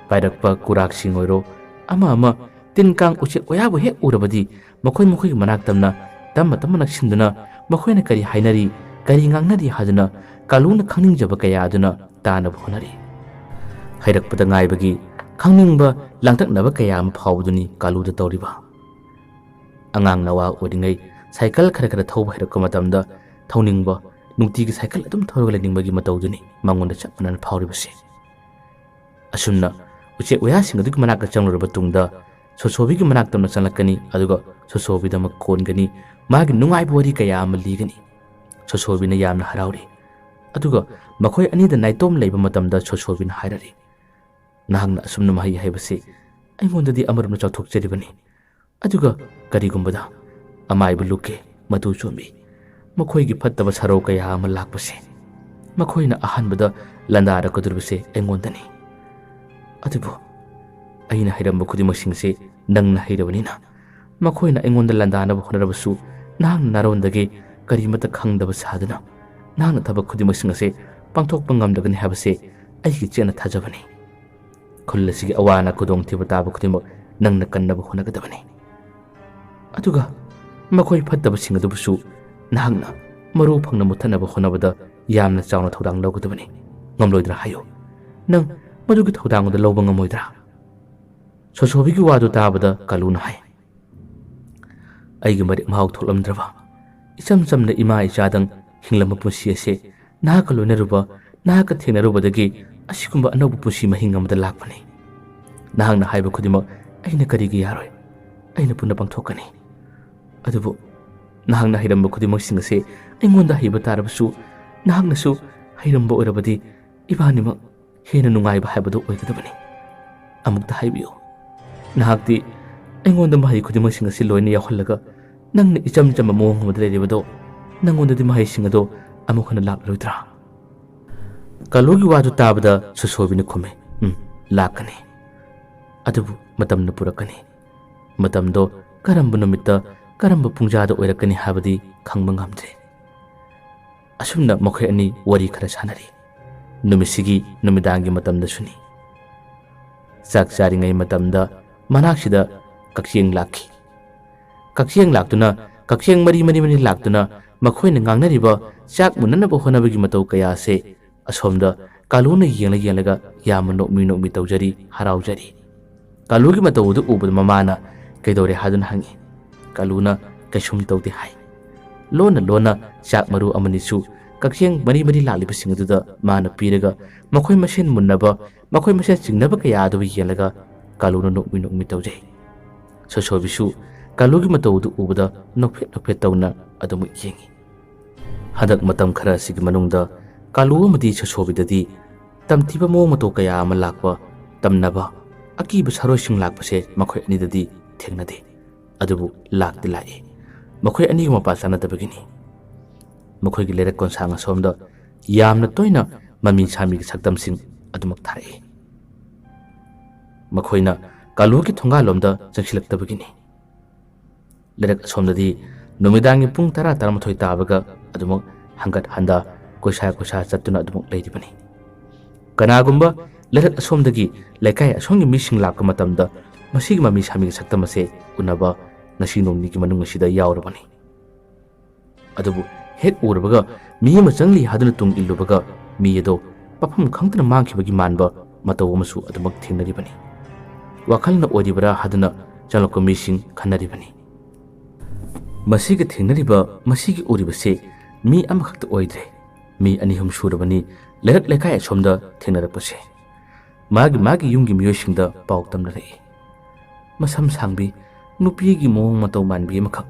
ꯄꯥꯏꯔꯛꯄ ꯀꯨꯔꯥꯛꯁꯤꯡ ꯑꯣꯏꯔꯣ, ꯑꯃ ꯑꯃ, ꯇꯤꯟ ꯀꯥꯡ ꯎꯆꯦꯛ ꯋꯥꯌꯥꯕꯨ ꯍꯦꯛ ꯎꯔꯕꯗꯤ ꯃꯈꯣꯏ ꯃꯈꯣꯏꯒꯤ ꯃꯅꯥꯛ ꯇꯝꯅ ꯇꯞꯅ ꯇꯞꯅ ꯅꯛꯁꯤꯟꯗꯨꯅ ꯃꯈꯣꯏꯅ ꯀꯔꯤ ꯍꯥꯏꯅꯔꯤ, ꯀꯔꯤ ꯉꯥꯡꯅꯔꯤ ꯍꯥꯏꯗꯨꯅ ꯀꯥꯂꯨꯅ ꯈꯪꯅꯤꯡꯖꯕ ꯀꯌꯥ ꯑꯗꯨꯅ ꯇꯥꯅꯕ ꯍꯣꯠꯅꯔꯤ꯫ ꯍꯩꯔꯛꯄꯗ ꯉꯥꯏꯕꯒꯤ ꯈꯪꯅꯤꯡꯕ ꯂꯥꯡꯇꯛꯅꯕ ꯀꯌꯥ ꯑꯃ ꯐꯥꯎꯕꯗꯨꯅꯤ ꯀꯥꯂꯨꯗ ꯇꯧꯔꯤꯕ꯫ ꯑꯉꯥꯡ ꯅꯋꯥ ꯑꯣꯏꯔꯤꯉꯩ ꯁꯥꯏꯀꯜ ꯈꯔ ꯈꯔ ꯊꯧꯕ ꯍꯩꯔꯛꯄ ꯃꯇꯝꯗ ꯊꯧꯅꯤꯡꯕ, ꯅꯨꯡꯇꯤꯒꯤ ꯁꯥꯏꯀꯜ ꯑꯗꯨꯝ ꯊꯧꯔꯒ ꯂꯩꯅꯤꯡꯕꯒꯤ ꯃꯇꯧꯗꯨꯅꯤ ꯃꯉꯣꯟꯗ ꯆꯞ ꯃꯥꯟꯅꯅ ꯐꯥꯎꯔꯤꯕꯁꯦ꯫ ꯑꯁꯨꯝꯅ ꯎꯆꯦꯛ ꯋꯥꯌꯥꯁꯤꯡ ꯑꯗꯨꯒꯤ ꯃꯅꯥꯛꯇ ꯆꯪꯂꯨꯔꯕ ꯇꯨꯡꯗ ꯁꯣꯁꯣꯕꯤꯒꯤ ꯃꯅꯥꯛꯇ ꯑꯃ ꯆꯪꯂꯛꯀꯅꯤ, ꯑꯗꯨꯒ ꯁꯣꯁꯣꯕꯤꯗꯃꯛ ꯀꯣꯟꯒꯅꯤ, ꯃꯥꯒꯤ ꯅꯨꯡꯉꯥꯏꯕ ꯋꯥꯔꯤ ꯀꯌꯥ ꯑꯃ ꯂꯤꯒꯅꯤ꯫ ꯁꯣꯁꯣꯕꯤꯅ ꯌꯥꯝꯅ ꯍꯔꯥꯎꯔꯤ꯫ ꯑꯗꯨꯒ ꯃꯈꯣꯏ ꯑꯅꯤꯗ ꯅꯥꯏꯇꯣꯝ ꯂꯩꯕ ꯃꯇꯝꯗ ꯁꯣꯁꯣꯕꯤꯅ ꯍꯥꯏꯔꯛꯏ, "ꯅꯍꯥꯛꯅ ꯑꯁꯨꯝꯅ ꯃꯍꯩ ꯍꯩꯕꯁꯤ ꯑꯩꯉꯣꯟꯗꯗꯤ ꯑꯃꯔꯣꯝꯗ ꯆꯥꯎꯊꯣꯛꯆꯔꯤꯕꯅꯤ꯫ ꯑꯗꯨꯒ ꯀꯔꯤꯒꯨꯝꯕꯗ ꯑꯃꯥꯏꯕ ꯂꯨꯀꯦ, ꯃꯇꯨ ꯆꯣꯝꯕꯤ, ꯃꯈꯣꯏꯒꯤ ꯐꯠꯇꯕ ꯁꯔꯧ ꯀꯌꯥ ꯑꯃ ꯂꯥꯛꯄꯁꯦ, ꯃꯈꯣꯏꯅ ꯑꯍꯥꯟꯕꯗ ꯂꯥꯟꯗꯥꯔꯛꯀꯗꯧꯔꯤꯕꯁꯦ ꯑꯩꯉꯣꯟꯗꯅꯤ꯫ ꯑꯗꯨꯕꯨ ꯑꯩꯅ ꯍꯩꯔꯝꯕ ꯈꯨꯗꯤꯡꯃꯛꯁꯤꯡꯁꯦ ꯅꯪꯅ ꯍꯩꯔꯕꯅꯤꯅ, ꯃꯈꯣꯏꯅ ꯑꯩꯉꯣꯟꯗ ꯂꯥꯟꯗꯥꯅꯕ ꯍꯣꯠꯅꯔꯕꯁꯨ ꯅꯍꯥꯛꯅ ꯅꯥꯔꯣꯟꯗꯒꯤ ꯀꯔꯤꯃꯠꯇ ꯈꯪꯗꯕ ꯁꯥꯗꯨꯅ ꯅꯍꯥꯛꯅ ꯊꯕꯛ ꯈꯨꯗꯤꯡꯃꯛꯁꯤꯡ ꯑꯁꯦ ꯄꯥꯡꯊꯣꯛꯄ ꯉꯝꯂꯒꯅꯤ ꯍꯥꯏꯕꯁꯦ ꯑꯩꯒꯤ ꯆꯦꯠꯅ ꯊꯥꯖꯕꯅꯤ꯫ ꯈꯨꯜ ꯑꯁꯤꯒꯤ ꯑꯋꯥ ꯑꯅꯥ ꯈꯨꯗꯣꯡꯊꯤꯕ ꯇꯥꯕ ꯈꯨꯗꯤꯡꯃꯛ ꯅꯪꯅ ꯀꯟꯅꯕ ꯍꯣꯠꯅꯒꯗꯕꯅꯤ"꯫ ꯑꯗꯨꯒ ꯃꯈꯣꯏ ꯐꯠꯇꯕꯁꯤꯡ ꯑꯗꯨꯕꯨꯁꯨ ꯅꯍꯥꯛꯅ ꯃꯔꯨ ꯐꯪꯅ ꯃꯨꯠꯊꯠꯅꯕ ꯍꯣꯠꯅꯕꯗ ꯌꯥꯝꯅ ꯆꯥꯎꯅ ꯊꯧꯗꯥꯡ ꯂꯧꯒꯗꯕꯅꯤ꯫ ꯉꯝꯂꯣꯏꯗ꯭ꯔꯥ ꯍꯥꯏꯌꯨ? ꯅꯪ ꯃꯗꯨꯒꯤ ꯊꯧꯗꯥꯡ ꯑꯗꯨ ꯂꯧꯕ ꯉꯝꯃꯣꯏꯗ꯭ꯔꯥ?" ꯁꯣꯁꯣꯕꯤꯒꯤ ꯋꯥꯗꯨ ꯇꯥꯕꯗ ꯀꯥꯂꯨꯅ ꯍꯥꯏ, "ꯑꯩꯒꯤ ꯃꯔꯦꯛ ꯃꯍꯥꯎ ꯊꯣꯛꯂꯝꯗ꯭ꯔꯕ, ꯏꯆꯝ ꯆꯝꯅ ꯏꯃꯥ ꯏꯆꯥꯗꯪ ꯍꯤꯡꯂꯝꯕ ꯄꯨꯟꯁꯤ ꯑꯁꯦ ꯅꯍꯥꯛꯀ ꯂꯣꯏꯅꯔꯨꯕ, ꯅꯍꯥꯛꯀ ꯊꯦꯡꯅꯔꯨꯕꯗꯒꯤ ꯑꯁꯤꯒꯨꯝꯕ ꯑꯅꯧꯕ ꯄꯨꯟꯁꯤ ꯃꯍꯤꯡ ꯑꯃꯗ ꯂꯥꯛꯄꯅꯤ꯫ ꯅꯍꯥꯛꯅ ꯍꯥꯏꯕ ꯈꯨꯗꯤꯡꯃꯛ ꯑꯩꯅ ꯀꯔꯤꯒꯤ ꯌꯥꯔꯣꯏ? ꯑꯩꯅ ꯄꯨꯟꯅ ꯄꯥꯡꯊꯣꯛꯀꯅꯤ꯫ ꯑꯗꯨꯕꯨ ꯅꯍꯥꯛꯅ ꯍꯩꯔꯝꯕ ꯈꯨꯗꯤꯡꯃꯛꯁꯤꯡ ꯑꯁꯦ ꯑꯩꯉꯣꯟꯗ ꯍꯩꯕ ꯇꯥꯔꯕꯁꯨ, ꯅꯍꯥꯛꯅꯁꯨ ꯍꯩꯔꯝꯕ ꯑꯣꯏꯔꯕꯗꯤ ꯏꯕꯥꯅꯤꯃꯛ ꯍꯦꯟꯅ ꯅꯨꯡꯉꯥꯏꯕ ꯍꯥꯏꯕꯗꯨ ꯑꯣꯏꯒꯗꯕꯅꯤ꯫ ꯑꯃꯨꯛꯇ ꯍꯥꯏꯕꯤꯌꯨ, ꯅꯍꯥꯛꯇꯤ ꯑꯩꯉꯣꯟꯗ ꯃꯍꯩ ꯈꯨꯗꯤꯡꯃꯛꯁꯤꯡ ꯑꯁꯤ ꯂꯣꯏꯅ ꯌꯥꯎꯍꯜꯂꯒ ꯅꯪꯅ ꯏꯆꯝ ꯆꯝꯕ ꯃꯑꯣꯡ ꯑꯃꯗ ꯂꯩꯔꯤꯕꯗꯣ, ꯅꯪꯉꯣꯟꯗꯗꯤ ꯃꯍꯩꯁꯤꯡ ꯑꯗꯣ ꯑꯃꯨꯛ ꯍꯟꯅ ꯂꯥꯛꯂꯔꯣꯏꯗ꯭ꯔꯥ?" ꯀꯥꯂꯨꯒꯤ ꯋꯥꯗꯨ ꯇꯥꯕꯗ ꯁꯣꯁꯣꯕꯤꯅ ꯈꯨꯝꯃꯤ, "ꯎꯝ, ꯂꯥꯛꯀꯅꯤ꯫ ꯑꯗꯨꯕꯨ ꯃꯇꯝꯅ ꯄꯨꯔꯛꯀꯅꯤ꯫ ꯃꯇꯝꯗꯣ ꯀꯔꯝꯕ ꯅꯨꯃꯤꯠꯇ, ꯀꯔꯝꯕ ꯄꯨꯡꯖꯥꯗ ꯑꯣꯏꯔꯛꯀꯅꯤ ꯍꯥꯏꯕꯗꯤ ꯈꯪꯕ ꯉꯝꯗ꯭ꯔꯦ꯫" ꯑꯁꯨꯝꯅ ꯃꯈꯣꯏ ꯑꯅꯤ ꯋꯥꯔꯤ ꯈꯔ ꯁꯥꯟꯅꯔꯤ꯫ ꯅꯨꯃꯤꯠꯁꯤꯒꯤ ꯅꯨꯃꯤꯗꯥꯡꯒꯤ ꯃꯇꯝꯗꯁꯨꯅꯤ꯫ ꯆꯥꯛ ꯆꯥꯔꯤꯉꯩ ꯃꯇꯝꯗ ꯃꯅꯥꯛꯁꯤꯗ ꯀꯛꯆꯦꯡ ꯂꯥꯛꯈꯤ꯫ ꯀꯛꯆꯦꯡ ꯂꯥꯛꯇꯨꯅ, ꯀꯛꯆꯦꯡ ꯃꯔꯤ ꯃꯔꯤ ꯃꯔꯤ ꯂꯥꯛꯇꯨꯅ ꯃꯈꯣꯏꯅ ꯉꯥꯡꯅꯔꯤꯕ ꯆꯥꯛ ꯃꯨꯟꯅꯅꯕ ꯍꯣꯠꯅꯕꯒꯤ ꯃꯇꯧ ꯀꯌꯥ ꯑꯁꯦ ꯑꯁꯣꯝꯗ ꯀꯥꯂꯨꯅ ꯌꯦꯡꯂ ꯌꯦꯡꯂꯒ ꯌꯥꯝꯅ ꯅꯣꯛꯃꯤ ꯅꯣꯛꯃꯤ ꯇꯧꯖꯔꯤ, ꯍꯔꯥꯎꯖꯔꯤ꯫ ꯀꯥꯂꯨꯒꯤ ꯃꯇꯧ ꯑꯗꯨ ꯎꯕꯗ ꯃꯃꯥꯅ "ꯀꯩꯗꯧꯔꯦ?" ꯍꯥꯏꯗꯨꯅ ꯍꯪꯉꯤ꯫ ꯀꯥꯂꯨꯅ "ꯀꯩꯁꯨꯝ ꯇꯧꯗꯦ" ꯍꯥꯏ꯫ ꯂꯣꯟꯅ ꯂꯣꯟꯅ ꯆꯥꯛ ꯃꯔꯨ ꯑꯃꯅꯤꯁꯨ ꯀꯛꯆꯦꯡ ꯃꯔꯤ ꯃꯔꯤ ꯂꯥꯛꯂꯤꯕꯁꯤꯡ ꯑꯗꯨꯗ ꯃꯥꯅ ꯄꯤꯔꯒ ꯃꯈꯣꯏ ꯃꯁꯦꯟ ꯃꯨꯟꯅꯕ, ꯃꯈꯣꯏ ꯃꯁꯦꯟ ꯆꯤꯡꯅꯕ ꯀꯌꯥ ꯑꯗꯨꯕꯨ ꯌꯦꯡꯂꯒ ꯀꯥꯂꯨꯅ ꯅꯣꯛꯃꯤ ꯅꯣꯛꯃꯤ ꯇꯧꯖꯩ꯫ ꯁꯣꯁꯣꯕꯤꯁꯨ ꯀꯥꯂꯨꯒꯤ ꯃꯇꯧ ꯑꯗꯨ ꯎꯕꯗ ꯅꯣꯛꯐꯦꯠ ꯅꯣꯛꯐꯦꯠ ꯇꯧꯅ ꯑꯗꯨꯃꯛ ꯌꯦꯡꯉꯤ꯫ ꯍꯟꯗꯛ ꯃꯇꯝ ꯈꯔ ꯑꯁꯤꯒꯤ ꯃꯅꯨꯡꯗ ꯀꯥꯂꯨ ꯑꯃꯗꯤ ꯁꯣꯁꯣꯕꯤꯗꯗꯤ ꯇꯝꯊꯤꯕ ꯃꯑꯣꯡ ꯃꯇꯧ ꯀꯌꯥ ꯑꯃ ꯂꯥꯛꯄ, ꯇꯝꯅꯕ ꯑꯀꯤꯕ ꯁꯥꯔꯣꯏꯁꯤꯡ ꯂꯥꯛꯄꯁꯦ ꯃꯈꯣꯏ ꯑꯅꯤꯗꯗꯤ ꯊꯦꯡꯅꯗꯦ꯫ ꯑꯗꯨꯕꯨ ꯂꯥꯛꯇꯤ ꯂꯥꯛꯏ꯫ ꯃꯈꯣꯏ ꯑꯅꯤꯒꯤ ꯃꯄꯥ ꯆꯥꯅꯗꯕꯒꯤꯅꯤ꯫ ꯃꯈꯣꯏꯒꯤ ꯂꯩꯔꯛ ꯀꯣꯟꯁꯥꯡ ꯑꯁꯣꯝꯗ ꯌꯥꯝꯅ ꯇꯣꯏꯅ ꯃꯃꯤ ꯁꯥꯃꯤꯒꯤ ꯁꯛꯇꯝꯁꯤꯡ ꯑꯗꯨꯃꯛ ꯊꯥꯔꯛꯏ꯫ ꯃꯈꯣꯏꯅ ꯀꯥꯂꯨꯒꯤ ꯊꯣꯡꯒꯥꯜꯂꯣꯝꯗ ꯆꯪꯁꯤꯜꯂꯛꯇꯕꯒꯤꯅꯤ꯫ ꯂꯩꯔꯛ ꯑꯁꯣꯝꯗꯗꯤ ꯅꯨꯃꯤꯗꯥꯡꯒꯤ ꯄꯨꯡ ꯇꯔꯥ, ꯇꯔꯥꯃꯥꯊꯣꯏ ꯇꯥꯕꯒ ꯑꯗꯨꯃꯛ ꯍꯪꯒꯠ ꯍꯟꯗ, ꯀꯣꯏꯁꯥ ꯀꯣꯏꯁꯥ ꯆꯠꯇꯨꯅ ꯑꯗꯨꯃꯛ ꯂꯩꯔꯤꯕꯅꯤ꯫ ꯀꯅꯥꯒꯨꯝꯕ ꯂꯩꯔꯛ ꯑꯁꯣꯝꯗꯒꯤ ꯂꯩꯀꯥꯏ ꯑꯁꯣꯝꯒꯤ ꯃꯤꯁꯤꯡ ꯂꯥꯛꯄ ꯃꯇꯝꯗ ꯃꯁꯤꯒꯤ ꯃꯃꯤ ꯁꯥꯃꯤꯒꯤ ꯁꯛꯇꯝ ꯑꯁꯦ ꯎꯅꯕ ꯉꯁꯤ ꯅꯣꯡ ꯅꯤꯒꯤ ꯃꯅꯨꯡ ꯑꯁꯤꯗ ꯌꯥꯎꯔꯕꯅꯤ꯫ ꯑꯗꯨꯕꯨ ꯍꯦꯛ ꯎꯔꯕꯒ ꯃꯤ ꯑꯃ ꯆꯪꯂꯤ ꯍꯥꯏꯗꯨꯅ ꯇꯨꯡ ꯏꯜꯂꯨꯕꯒ ꯃꯤ ꯑꯗꯣ ꯃꯐꯝ ꯈꯪꯗꯅ ꯃꯥꯡꯈꯤꯕꯒꯤ ꯃꯥꯟꯕ ꯃꯇꯧ ꯑꯃꯁꯨ ꯑꯗꯨꯃꯛ ꯊꯦꯡꯅꯔꯤꯕꯅꯤ꯫ ꯋꯥꯈꯜꯅ ꯑꯣꯏꯔꯤꯕꯔꯥ ꯍꯥꯏꯗꯨꯅ ꯆꯪꯂꯛꯄ ꯃꯤꯁꯤꯡ ꯈꯟꯅꯔꯤꯕꯅꯤ꯫ ꯃꯁꯤꯒ ꯊꯦꯡꯅꯔꯤꯕ, ꯃꯁꯤꯒꯤ ꯎꯔꯤꯕꯁꯦ ꯃꯤ ꯑꯃꯈꯛꯇ ꯑꯣꯏꯗ꯭ꯔꯦ, ꯃꯤ ꯑꯅꯤ ꯑꯍꯨꯝ ꯁꯨꯔꯕꯅꯤ ꯂꯩꯔꯛ ꯂꯩꯀꯥꯏ ꯑꯁꯣꯝꯗ ꯊꯦꯡꯅꯔꯛꯄꯁꯦ꯫ ꯃꯥꯒꯤ ꯃꯥꯒꯤ ꯌꯨꯝꯒꯤ ꯃꯤꯑꯣꯏꯁꯤꯡꯗ ꯄꯥꯎ ꯇꯝꯅꯔꯛꯏ꯫ ꯃꯁꯝ ꯁꯥꯡꯕꯤ, ꯅꯨꯄꯤꯒꯤ ꯃꯑꯣꯡ ꯃꯇꯧ ꯃꯥꯟꯕꯤ ꯑꯃꯈꯛ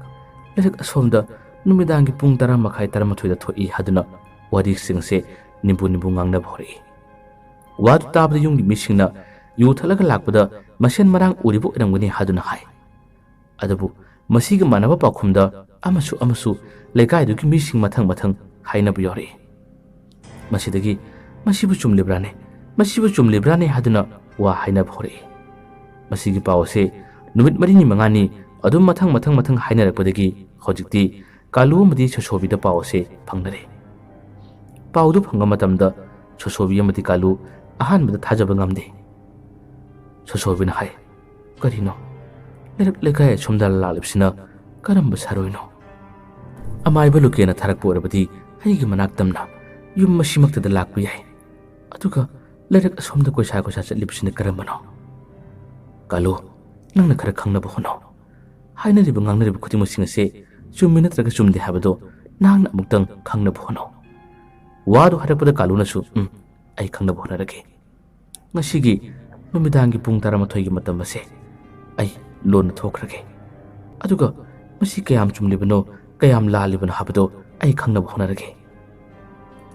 ꯂꯩꯔꯛ ꯑꯁꯣꯝꯗ ꯅꯨꯃꯤꯗꯥꯡꯒꯤ ꯄꯨꯡ ꯇꯔꯥ ꯃꯈꯥꯏ, ꯇꯔꯥꯃꯥꯊꯣꯏꯗ ꯊꯣꯛꯏ ꯍꯥꯏꯗꯨꯅ ꯋꯥꯔꯤꯁꯤꯡꯁꯦ ꯅꯤꯝꯕꯨ ꯅꯤꯝꯕꯨ ꯉꯥꯡꯅꯕ ꯍꯧꯔꯛꯏ꯫ ꯋꯥꯗꯨ ꯇꯥꯕꯗ ꯌꯨꯝꯒꯤ ꯃꯤꯁꯤꯡꯅ ꯌꯨ ꯊꯛꯂꯒ ꯂꯥꯛꯄꯗ ꯃꯁꯦꯟ ꯃꯔꯥꯡ ꯎꯔꯤꯕ ꯑꯣꯏꯔꯝꯒꯅꯤ ꯍꯥꯏꯗꯨꯅ ꯍꯥꯏ꯫ ꯑꯗꯨꯕꯨ ꯃꯁꯤꯒ ꯃꯥꯟꯅꯕ ꯄꯥꯎꯈꯨꯝꯗ ꯑꯃꯁꯨ ꯑꯃꯁꯨ ꯂꯩꯀꯥꯏꯗꯨꯒꯤ ꯃꯤꯁꯤꯡ ꯃꯊꯪ ꯃꯊꯪ ꯍꯥꯏꯅꯕ ꯌꯥꯎꯔꯛꯏ꯫ ꯃꯁꯤꯗꯒꯤ "ꯃꯁꯤꯕꯨ ꯆꯨꯝꯂꯤꯕ꯭ꯔꯥꯅꯦ? ꯃꯁꯤꯕꯨ ꯆꯨꯝꯂꯤꯕ꯭ꯔꯥꯅꯦ?" ꯍꯥꯏꯗꯨꯅ ꯋꯥ ꯍꯥꯏꯅꯕ ꯍꯧꯔꯛꯏ꯫ ꯃꯁꯤꯒꯤ ꯄꯥꯎ ꯑꯁꯦ ꯅꯨꯃꯤꯠ ꯃꯔꯤꯅꯤ ꯃꯉꯥꯅꯤ ꯑꯗꯨꯝ ꯃꯊꯪ ꯃꯊꯪ ꯃꯊꯪ ꯍꯥꯏꯅꯔꯛꯄꯗꯒꯤ ꯍꯧꯖꯤꯛꯇꯤ ꯀꯥꯂꯨ ꯑꯃꯗꯤ ꯁꯣꯁꯣꯕꯤꯗ ꯄꯥꯎ ꯑꯁꯦ ꯐꯪꯅꯔꯦ꯫ ꯄꯥꯎꯗꯨ ꯐꯪꯕ ꯃꯇꯝꯗ ꯁꯣꯁꯣꯕꯤ ꯑꯃꯗꯤ ꯀꯥꯂꯨ ꯑꯍꯥꯟꯕꯗ ꯊꯥꯖꯕ ꯉꯝꯗꯦ꯫ ꯁꯣꯁꯣꯕꯤꯅ ꯍꯥꯏ, "ꯀꯔꯤꯅꯣ? ꯂꯩꯔꯛ ꯂꯩꯀꯥꯏ ꯑꯁꯣꯝꯗ ꯂꯥꯛꯂꯤꯕꯁꯤꯅ ꯀꯔꯝꯕ ꯁꯥꯔꯣꯏꯅꯣ? ꯑꯃꯥꯏꯕ ꯂꯨꯀꯦꯅ ꯊꯥꯔꯛꯄ ꯑꯣꯏꯔꯕꯗꯤ ꯑꯩꯒꯤ ꯃꯅꯥꯛ ꯇꯝꯅ ꯌꯨꯝ ꯑꯁꯤꯃꯛꯇꯗ ꯂꯥꯛꯄ ꯌꯥꯏ꯫ ꯑꯗꯨꯒ ꯂꯩꯔꯛ ꯑꯁꯣꯝꯗ ꯀꯣꯏꯁꯥ ꯀꯣꯏꯁꯥ ꯆꯠꯂꯤꯕꯁꯤꯅ ꯀꯔꯝꯕꯅꯣ? ꯀꯥꯂꯨ, ꯅꯪꯅ ꯈꯔ ꯈꯪꯅꯕ ꯍꯣꯠꯅꯧ꯫ ꯍꯥꯏꯅꯔꯤꯕ ꯉꯥꯡꯅꯔꯤꯕ ꯈꯨꯗꯤꯡꯃꯛꯁꯤꯡ ꯑꯁꯦ ꯆꯨꯝꯃꯤ ꯅꯠꯇ꯭ꯔꯒ ꯆꯨꯝꯗꯦ ꯍꯥꯏꯕꯗꯣ ꯅꯍꯥꯛꯅ ꯑꯃꯨꯛꯇꯪ ꯈꯪꯅꯕ ꯍꯣꯠꯅꯧ꯫" ꯋꯥꯗꯨ ꯍꯥꯏꯔꯛꯄꯗ ꯀꯥꯂꯨꯅꯁꯨ, "ꯎꯝ, ꯑꯩ ꯈꯪꯅꯕ ꯍꯣꯠꯅꯔꯒꯦ꯫ ꯉꯁꯤꯒꯤ ꯅꯨꯃꯤꯗꯥꯡꯒꯤ ꯄꯨꯡ ꯇꯔꯥꯃꯥꯊꯣꯏꯒꯤ ꯃꯇꯝ ꯑꯁꯦ ꯑꯩ ꯂꯣꯟꯅ ꯊꯣꯛꯈ꯭ꯔꯒꯦ꯫ ꯑꯗꯨꯒ ꯃꯁꯤ ꯀꯌꯥꯝ ꯆꯨꯝꯂꯤꯕꯅꯣ, ꯀꯌꯥꯝ ꯂꯥꯜꯂꯤꯕꯅꯣ ꯍꯥꯏꯕꯗꯣ ꯑꯩ ꯈꯪꯅꯕ ꯍꯣꯠꯅꯔꯒꯦ꯫"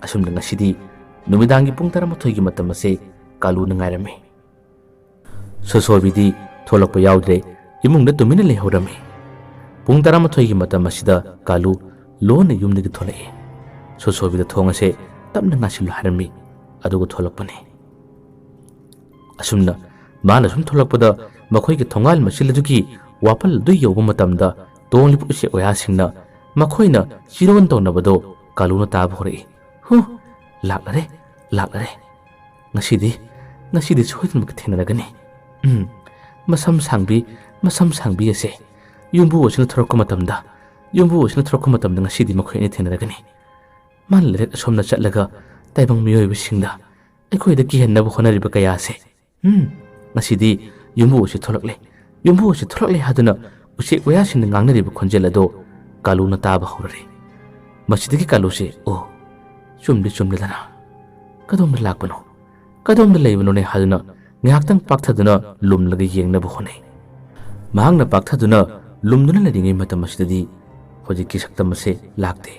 ꯑꯁꯨꯝꯅ ꯉꯁꯤꯗꯤ ꯅꯨꯃꯤꯗꯥꯡꯒꯤ ꯄꯨꯡ ꯇꯔꯥꯃꯥꯊꯣꯏꯒꯤ ꯃꯇꯝ ꯑꯁꯦ ꯀꯥꯂꯨꯅ ꯉꯥꯏꯔꯝꯃꯤ꯫ ꯁꯣꯁꯣꯕꯤꯗꯤ ꯊꯣꯛꯂꯛꯄ ꯌꯥꯎꯗ꯭ꯔꯦ, ꯏꯃꯨꯡꯗ ꯇꯨꯃꯤꯟꯅ ꯂꯩꯍꯧꯔꯝꯃꯤ꯫ ꯄꯨꯡ ꯇꯔꯥꯃꯥꯊꯣꯏꯒꯤ ꯃꯇꯝ ꯑꯁꯤꯗ ꯀꯥꯂꯨ ꯂꯣꯟꯅ ꯌꯨꯝꯗꯒꯤ ꯊꯣꯛꯂꯛꯏ꯫ ꯁꯣꯁꯣꯕꯤꯗ ꯊꯣꯡ ꯑꯁꯦ ꯇꯞꯅ ꯉꯥꯁꯤꯜꯂꯨ ꯍꯥꯏꯔꯝꯃꯤ, ꯑꯗꯨꯒ ꯊꯣꯛꯂꯛꯄꯅꯤ꯫ ꯑꯁꯨꯝꯅ ꯃꯥꯅ ꯁꯨꯝ ꯊꯣꯛꯂꯛꯄꯗ ꯃꯈꯣꯏꯒꯤ ꯊꯣꯡꯒꯥꯜ ꯃꯆꯤꯜ ꯑꯗꯨꯒꯤ ꯋꯥꯄꯜ ꯑꯗꯨ ꯌꯧꯕ ꯃꯇꯝꯗ ꯇꯣꯡꯂꯤꯕ ꯎꯆꯦꯛ ꯋꯥꯌꯥꯁꯤꯡꯅ ꯃꯈꯣꯏꯅ ꯆꯤꯔꯣꯟ ꯇꯧꯅꯕꯗꯣ ꯀꯥꯂꯨꯅ ꯇꯥꯕ ꯍꯧꯔꯛꯏ꯫ "ꯍꯨ, ꯂꯥꯛꯂꯔꯦ, ꯂꯥꯛꯂꯔꯦ꯫ ꯉꯁꯤꯗꯤ, ꯉꯁꯤꯗꯤ ꯁꯣꯏꯗꯅꯃꯛꯀꯤ ꯊꯦꯡꯅꯔꯒꯅꯤ꯫ ꯎꯝ, ꯃꯁꯝ ꯁꯥꯡꯕꯤ, ꯃꯁꯝ ꯁꯥꯡꯕꯤ ꯑꯁꯦ ꯌꯨꯝꯕꯨ ꯑꯁꯤꯅ ꯊꯣꯔꯛꯄ ꯃꯇꯝꯗ, ꯌꯨꯝꯕꯨ ꯑꯁꯤꯅ ꯊꯣꯔꯛꯄ ꯃꯇꯝꯗ ꯉꯁꯤꯗꯤ ꯃꯈꯣꯏ ꯑꯅꯤ ꯊꯦꯡꯅꯔꯒꯅꯤ꯫ ꯃꯥꯅ ꯂꯩꯔꯛ ꯑꯁꯣꯝꯗ ꯆꯠꯂꯒ ꯇꯥꯏꯕꯪ ꯃꯤꯑꯣꯏꯕꯁꯤꯡꯗ ꯑꯩꯈꯣꯏꯗ ꯀꯤꯍꯟꯅꯕ ꯍꯣꯠꯅꯔꯤꯕ ꯀꯌꯥꯁꯦ꯫ ꯎꯝ, ꯉꯁꯤꯗꯤ ꯌꯨꯝꯕꯨ ꯑꯁꯤ ꯊꯣꯛꯂꯛꯂꯦ, ꯌꯨꯝꯕꯨ ꯑꯁꯤ ꯊꯣꯛꯂꯛꯂꯦ ꯍꯥꯏꯗꯨꯅ ꯎꯆꯦꯛ ꯋꯥꯌꯥꯁꯤꯡꯅ ꯉꯥꯡꯅꯔꯤꯕ ꯈꯣꯟꯖꯦꯜ ꯑꯗꯣ ꯀꯥꯂꯨꯅ ꯇꯥꯕ ꯍꯧꯔꯔꯦ꯫ ꯃꯁꯤꯗꯒꯤ ꯀꯥꯂꯨꯁꯦ, "ꯑꯣ, ꯆꯨꯝꯗꯤ ꯆꯨꯝꯂꯗꯅ꯫ ꯀꯗꯣꯝꯗ ꯂꯥꯛꯄꯅꯣ? ꯀꯗꯣꯝꯗ ꯂꯩꯕꯅꯣꯅꯦ?" ꯍꯥꯏꯗꯨꯅ ꯉꯥꯏꯍꯥꯛꯇꯪ ꯄꯥꯛꯊꯗꯨꯅ ꯂꯨꯝꯂꯒ ꯌꯦꯡꯅꯕ ꯍꯣꯠꯅꯩ꯫ ꯃꯍꯥꯛꯅ ꯄꯥꯛꯊꯗꯨꯅ ꯂꯨꯝꯗꯨꯅ ꯂꯩꯔꯤꯉꯩ ꯃꯇꯝ ꯑꯁꯤꯗꯗꯤ ꯍꯧꯖꯤꯛꯀꯤ ꯁꯛꯇꯝ ꯑꯁꯦ ꯂꯥꯛꯇꯦ꯫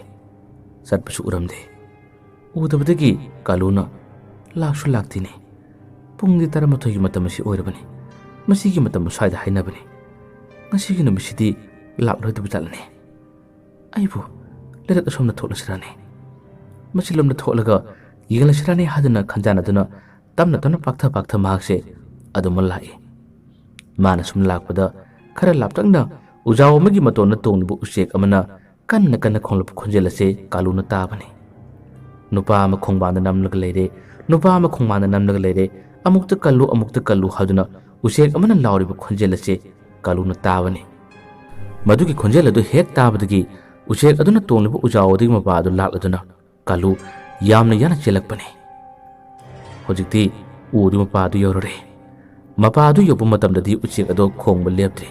ꯆꯠꯄꯁꯨ ꯎꯔꯝꯗꯦ꯫ ꯎꯗꯕꯗꯒꯤ ꯀꯥꯂꯨꯅ, "ꯂꯥꯛꯁꯨ ꯂꯥꯛꯇꯦꯅꯦ꯫ ꯄꯨꯡꯗꯤ ꯇꯔꯥꯃꯥꯊꯣꯏꯒꯤ ꯃꯇꯝ ꯑꯁꯤ ꯑꯣꯏꯔꯕꯅꯤ꯫ ꯃꯁꯤꯒꯤ ꯃꯇꯝ ꯑꯁ꯭ꯋꯥꯏꯗ ꯍꯥꯏꯅꯕꯅꯤ꯫ ꯉꯁꯤꯒꯤ ꯅꯨꯃꯤꯠꯁꯤꯗꯤ ꯂꯥꯛꯂꯣꯏꯗꯕ ꯖꯥꯠꯂꯅꯦ꯫ ꯑꯩꯕꯨ ꯂꯩꯔꯛ ꯑꯁꯣꯝꯗ ꯊꯣꯛꯂꯁꯤꯔꯥꯅꯦ? ꯃꯁꯤꯂꯣꯝꯗ ꯊꯣꯛꯂꯒ ꯌꯦꯡꯂꯁꯤꯔꯥꯅꯦ?" ꯍꯥꯏꯗꯨꯅ ꯈꯟꯖꯥꯟꯅꯗꯨꯅ ꯇꯞꯅ ꯇꯞꯅ ꯄꯥꯛꯊ ꯄꯥꯛꯊ ꯃꯍꯥꯛꯁꯦ ꯑꯗꯨꯃꯛ ꯂꯥꯛꯏ꯫ ꯃꯥꯅ ꯁꯨꯝ ꯂꯥꯛꯄꯗ ꯈꯔ ꯂꯥꯞꯇꯛꯅ ꯎꯖꯥꯎ ꯑꯃꯒꯤ ꯃꯇꯣꯟꯗ ꯇꯣꯡꯂꯤꯕ ꯎꯆꯦꯛ ꯑꯃꯅ ꯀꯟꯅ ꯀꯟꯅ ꯈꯣꯡꯂꯛꯄ ꯈꯣꯟꯖꯦꯜ ꯑꯁꯦ ꯀꯥꯂꯨꯅ ꯇꯥꯕꯅꯤ꯫ ꯅꯨꯄꯥ ꯑꯃ ꯈꯣꯡꯕꯥꯟꯗ ꯅꯝꯂꯒ ꯂꯩꯔꯦ, ꯅꯨꯄꯥ ꯑꯃ ꯈꯣꯡꯕꯥꯟꯗ ꯅꯝꯂꯒ ꯂꯩꯔꯦ, "ꯑꯃꯨꯛꯇ ꯀꯜꯂꯨ, ꯑꯃꯨꯛꯇ ꯀꯜꯂꯨ" ꯍꯥꯏꯗꯨꯅ ꯎꯆꯦꯛ ꯑꯃꯅ ꯂꯥꯎꯔꯤꯕ ꯈꯣꯟꯖꯦꯜ ꯑꯁꯦ ꯀꯥꯂꯨꯅ ꯇꯥꯕꯅꯤ꯫ ꯃꯗꯨꯒꯤ ꯈꯣꯟꯖꯦꯜ ꯑꯗꯨ ꯍꯦꯛ ꯇꯥꯕꯗꯒꯤ ꯎꯆꯦꯛ ꯑꯗꯨꯅ ꯇꯣꯡꯂꯤꯕ ꯎꯖꯥꯎ ꯑꯗꯨꯒꯤ ꯃꯄꯥ ꯑꯗꯨ ꯂꯥꯛꯂꯗꯨꯅ ꯀꯥꯂꯨ ꯌꯥꯝꯅ ꯌꯥꯅ ꯆꯦꯜꯂꯛꯄꯅꯤ꯫ ꯍꯧꯖꯤꯛꯇꯤ ꯎꯗꯨ ꯃꯄꯥ ꯑꯗꯨ ꯌꯧꯔꯨꯔꯦ꯫ ꯃꯄꯥ ꯑꯗꯨ ꯌꯧꯕ ꯃꯇꯝꯗꯗꯤ ꯎꯆꯦꯛ ꯑꯗꯣ ꯈꯣꯡꯕ ꯂꯦꯞꯇ꯭ꯔꯤ꯫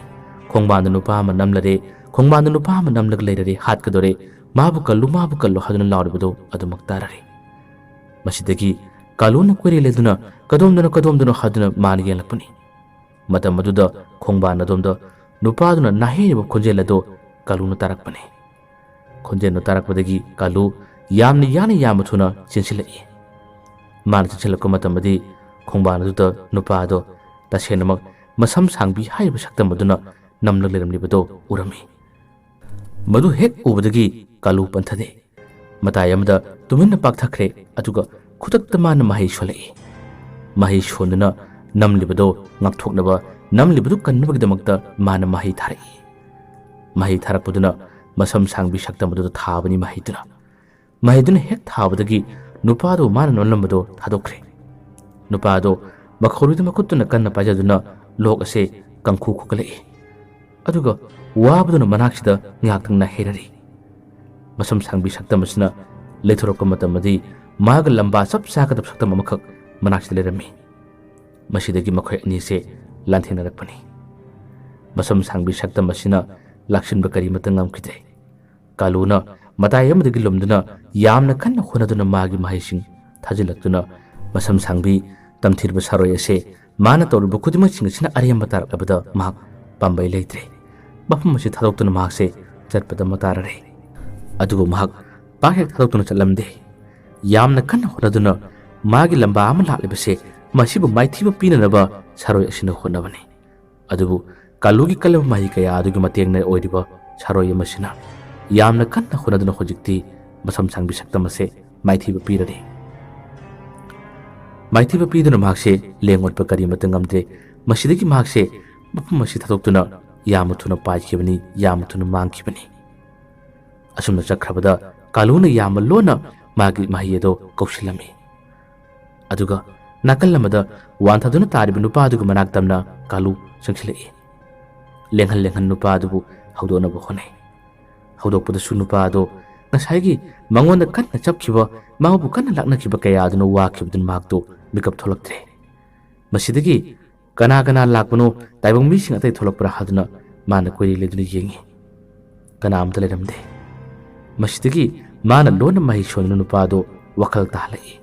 ꯈꯣꯡꯕꯥꯟꯗ ꯅꯨꯄꯥ ꯑꯃ ꯅꯝꯂꯔꯦ, ꯈꯣꯡꯕꯥꯟꯗ ꯅꯨꯄꯥ ꯑꯃ ꯅꯝꯂꯒ ꯂꯩꯔꯔꯦ, ꯍꯥꯠꯀꯗꯣꯔꯦ, "ꯃꯥꯕꯨ ꯀꯜꯂꯨ, ꯃꯥꯕꯨ ꯀꯜꯂꯨ" ꯍꯥꯏꯗꯨꯅ ꯂꯥꯎꯔꯤꯕꯗꯣ ꯑꯗꯨꯃꯛ ꯇꯥꯔꯔꯦ꯫ ꯃꯁꯤꯗꯒꯤ ꯀꯥꯂꯨꯅ ꯀꯣꯏꯔꯦ ꯂꯩꯗꯨꯅ ꯀꯗꯣꯝꯗꯅꯣ, ꯀꯗꯣꯝꯗꯅꯣ ꯍꯥꯏꯗꯨꯅ ꯃꯥꯅ ꯌꯦꯡꯂꯛꯄꯅꯤ꯫ ꯃꯇꯝ ꯑꯗꯨꯗ ꯈꯣꯡꯕꯥꯟ ꯑꯗꯣꯝꯗ ꯅꯨꯄꯥꯗꯨꯅ ꯅꯥꯍꯩꯔꯤꯕ ꯈꯣꯟꯖꯦꯜ ꯑꯗꯨ ꯀꯥꯂꯨꯅ ꯇꯥꯔꯛꯄꯅꯤ꯫ ꯈꯣꯟꯖꯦꯜꯗꯨ ꯇꯥꯔꯛꯄꯗꯒꯤ ꯀꯥꯂꯨ ꯌꯥꯝꯅ ꯌꯥꯅ ꯌꯥꯝꯅ ꯊꯨꯅ ꯆꯦꯟꯁꯤꯜꯂꯛꯏ꯫ ꯃꯥꯅ ꯆꯦꯟꯁꯤꯜꯂꯛꯄ ꯃꯇꯝꯗꯗꯤ ꯈꯣꯡꯕꯥꯟ ꯑꯗꯨꯗ ꯅꯨꯄꯥ ꯑꯗꯣ ꯇꯁꯦꯡꯅꯃꯛ ꯃꯁꯝ ꯁꯥꯡꯕꯤ ꯍꯥꯏꯔꯤꯕ ꯁꯛꯇꯝ ꯑꯗꯨꯅ ꯅꯝꯂꯒ ꯂꯩꯔꯝꯂꯤꯕꯗꯨ ꯎꯔꯝꯃꯤ꯫ ꯃꯗꯨ ꯍꯦꯛ ꯎꯕꯗꯒꯤ ꯀꯥꯂꯨ ꯄꯟꯊꯗꯦ꯫ ꯃꯇꯥꯏ ꯑꯃꯗ ꯇꯨꯃꯤꯟꯅ ꯄꯥꯛꯊꯈ꯭ꯔꯦ, ꯑꯗꯨꯒ ꯈꯨꯗꯛꯇ ꯃꯥꯅ ꯃꯍꯩ ꯁꯣꯜꯂꯛꯏ꯫ ꯃꯍꯩ ꯁꯣꯟꯗꯨꯅ ꯅꯝꯂꯤꯕꯗꯨ ꯉꯥꯛꯊꯣꯛꯅꯕ, ꯅꯝꯂꯤꯕꯗꯨ ꯀꯟꯅꯕꯒꯤꯗꯃꯛꯇ ꯃꯥꯅ ꯃꯍꯩ ꯊꯥꯔꯛꯏ꯫ ꯃꯍꯩ ꯊꯥꯔꯛꯄꯗꯨꯅ ꯃꯁꯝ ꯁꯥꯡꯕꯤ ꯁꯛꯇꯝ ꯑꯗꯨꯗ ꯊꯥꯕꯅꯤ ꯃꯍꯩꯗꯨꯅ꯫ ꯃꯍꯩꯗꯨꯅ ꯍꯦꯛ ꯊꯥꯕꯗꯒꯤ ꯅꯨꯄꯥꯗꯨ ꯃꯥꯅ ꯅꯝꯂꯝꯕꯗꯨ ꯊꯥꯗꯣꯛꯈ꯭ꯔꯦ꯫ ꯅꯨꯄꯥꯗꯨ ꯃꯈꯧꯔꯤꯗ ꯃꯈꯨꯠꯇꯨꯅ ꯀꯟꯅ ꯄꯥꯏꯖꯗꯨꯅ ꯂꯣꯛ ꯑꯁꯦ ꯀꯪꯈꯨ ꯈꯨꯒꯠꯂꯛꯏ꯫ ꯑꯗꯨꯒ ꯋꯥꯕꯗꯨꯅ ꯃꯅꯥꯛꯁꯤꯗ ꯉꯥꯏꯍꯥꯛꯇꯪ ꯅꯥꯏꯍꯩꯔꯔꯤ꯫ ꯃꯁꯝ ꯁꯥꯡꯕꯤ ꯁꯛꯇꯝ ꯑꯁꯤꯅ ꯂꯩꯊꯣꯔꯛꯄ ꯃꯇꯝꯗꯗꯤ ꯃꯍꯥꯛꯀ ꯂꯝꯕꯥ ꯆꯞ ꯆꯥꯒꯗꯕ ꯁꯛꯇꯝ ꯑꯃꯈꯛ ꯃꯅꯥꯛꯁꯤꯗ ꯂꯩꯔꯝꯃꯤ꯫ ꯃꯁꯤꯗꯒꯤ ꯃꯈꯣꯏ ꯑꯅꯤꯁꯦ ꯂꯥꯟꯊꯦꯡꯅꯔꯛꯄꯅꯤ꯫ ꯃꯁꯝ ꯁꯥꯡꯕꯤ ꯁꯛꯇꯝ ꯑꯁꯤꯅ ꯂꯥꯛꯁꯤꯟꯕ ꯀꯔꯤꯃꯠꯇ ꯉꯝꯈꯤꯗ꯭ꯔꯦ꯫ ꯀꯥꯂꯨꯅ ꯃꯇꯥꯏ ꯑꯃꯗꯒꯤ ꯂꯨꯝꯗꯨꯅ ꯌꯥꯝꯅ ꯀꯟꯅ ꯍꯣꯠꯅꯗꯨꯅ ꯃꯥꯒꯤ ꯃꯍꯩꯁꯤꯡ ꯊꯥꯖꯤꯜꯂꯛꯇꯨꯅ ꯃꯁꯝ ꯁꯥꯡꯕꯤ ꯇꯝꯊꯤꯔꯕ ꯁꯥꯔꯣꯏ ꯑꯁꯦ ꯃꯥꯅ ꯇꯧꯔꯤꯕ ꯈꯨꯗꯤꯡꯃꯛꯁꯤꯡ ꯑꯁꯤꯅ ꯑꯔꯦꯝꯕ ꯇꯥꯔꯛꯂꯕꯗ ꯃꯍꯥꯛ ꯄꯥꯝꯕꯩ ꯂꯩꯇ꯭ꯔꯦ꯫ ꯃꯐꯝ ꯑꯁꯤ ꯊꯥꯗꯣꯛꯇꯨꯅ ꯃꯍꯥꯛꯁꯦ ꯆꯠꯄꯗ ꯃꯇꯥꯔꯔꯦ꯫ ꯑꯗꯨꯕꯨ ꯃꯍꯥꯛ ꯄꯥꯛ ꯍꯦꯛ ꯊꯥꯗꯣꯛꯇꯨꯅ ꯆꯠꯂꯝꯗꯦ꯫ ꯌꯥꯝꯅ ꯀꯟꯅ ꯍꯣꯠꯅꯗꯨꯅ ꯃꯥꯒꯤ ꯂꯝꯕꯥ ꯑꯃ ꯂꯥꯛꯂꯤꯕꯁꯦ ꯃꯁꯤꯕꯨ ꯃꯥꯏꯊꯤꯕ ꯄꯤꯅꯅꯕ ꯁꯥꯔꯣꯏ ꯑꯁꯤꯅ ꯍꯣꯠꯅꯕꯅꯤ꯫ ꯑꯗꯨꯕꯨ ꯀꯥꯂꯨꯒꯤ ꯀꯜꯂꯕ ꯃꯍꯩ ꯀꯌꯥ ꯑꯗꯨꯒꯤ ꯃꯇꯦꯡꯅ ꯑꯣꯏꯔꯤꯕ ꯁꯥꯔꯣꯏ ꯑꯃꯁꯤꯅ ꯌꯥꯝꯅ ꯀꯟꯅ ꯍꯣꯠꯅꯗꯨꯅ ꯍꯧꯖꯤꯛꯇꯤ ꯃꯁꯝ ꯁꯥꯡꯕꯤ ꯁꯛꯇꯝ ꯑꯁꯦ ꯃꯥꯏꯊꯤꯕ ꯄꯤꯔꯅꯤ꯫ ꯃꯥꯏꯊꯤꯕ ꯄꯤꯗꯨꯅ ꯃꯍꯥꯛꯁꯦ ꯂꯦꯡ ꯑꯣꯠꯄ ꯀꯔꯤꯃꯠꯇ ꯉꯝꯗ꯭ꯔꯦ꯫ ꯃꯁꯤꯗꯒꯤ ꯃꯍꯥꯛꯁꯦ ꯃꯐꯝ ꯑꯁꯤ ꯊꯥꯗꯣꯛꯇꯨꯅ ꯌꯥꯝꯅ ꯊꯨꯅ ꯄꯥꯏꯈꯤꯕꯅꯤ, ꯌꯥꯝꯅ ꯊꯨꯅ ꯃꯥꯡꯈꯤꯕꯅꯤ꯫ ꯑꯁꯨꯝꯅ ꯆꯠꯈ꯭ꯔꯕꯗ ꯀꯥꯂꯨꯅ ꯌꯥꯝꯅ ꯂꯣꯟꯅ ꯃꯥꯒꯤ ꯃꯍꯩ ꯑꯗꯣ ꯀꯧꯁꯤꯜꯂꯝꯃꯤ꯫ ꯑꯗꯨꯒ ꯅꯥꯀꯜ ꯑꯃꯗ ꯋꯥꯟꯊꯗꯨꯅ ꯇꯥꯔꯤꯕ ꯅꯨꯄꯥꯗꯨꯒꯤ ꯃꯅꯥꯛ ꯇꯝꯅ ꯀꯥꯂꯨ ꯆꯪꯁꯤꯜꯂꯛꯏ꯫ ꯂꯦꯡꯍꯟ ꯂꯦꯡꯍꯟ ꯅꯨꯄꯥ ꯑꯗꯨꯕꯨ ꯍꯧꯗꯣꯛꯅꯕ ꯍꯣꯠꯅꯩ꯫ ꯍꯧꯗꯣꯛꯄꯗꯁꯨ ꯅꯨꯄꯥ ꯑꯗꯣ ꯉꯁꯥꯏꯒꯤ ꯃꯉꯣꯟꯗ ꯀꯟꯅ ꯆꯞꯈꯤꯕ, ꯃꯥꯕꯨ ꯀꯟꯅ ꯂꯥꯛꯅꯈꯤꯕ ꯀꯌꯥ ꯑꯗꯨꯅ ꯋꯥꯈꯤꯕꯗꯨꯅ ꯃꯍꯥꯛꯇꯨ ꯃꯤꯀꯞ ꯊꯣꯛꯂꯛꯇ꯭ꯔꯦ꯫ ꯃꯁꯤꯗꯒꯤ ꯀꯅꯥ ꯀꯅꯥ ꯂꯥꯛꯄꯅꯣ, ꯇꯥꯏꯕꯪ ꯃꯤꯁꯤꯡ ꯑꯇꯩ ꯊꯣꯛꯂꯛꯄ꯭ꯔꯥ ꯍꯥꯏꯗꯨꯅ ꯃꯥꯅ ꯀꯣꯏꯔꯤ ꯂꯩꯗꯨꯅ ꯌꯦꯡꯉꯤ꯫ ꯀꯅꯥ ꯑꯃꯇ ꯂꯩꯔꯝꯗꯦ꯫ ꯃꯁꯤꯗꯒꯤ ꯃꯥꯅ ꯂꯣꯟꯅ ꯃꯍꯩ ꯁꯣꯟꯗꯨꯅ ꯅꯨꯄꯥ ꯑꯗꯨ ꯋꯥꯈꯜ ꯇꯥꯍꯜꯂꯛꯏ꯫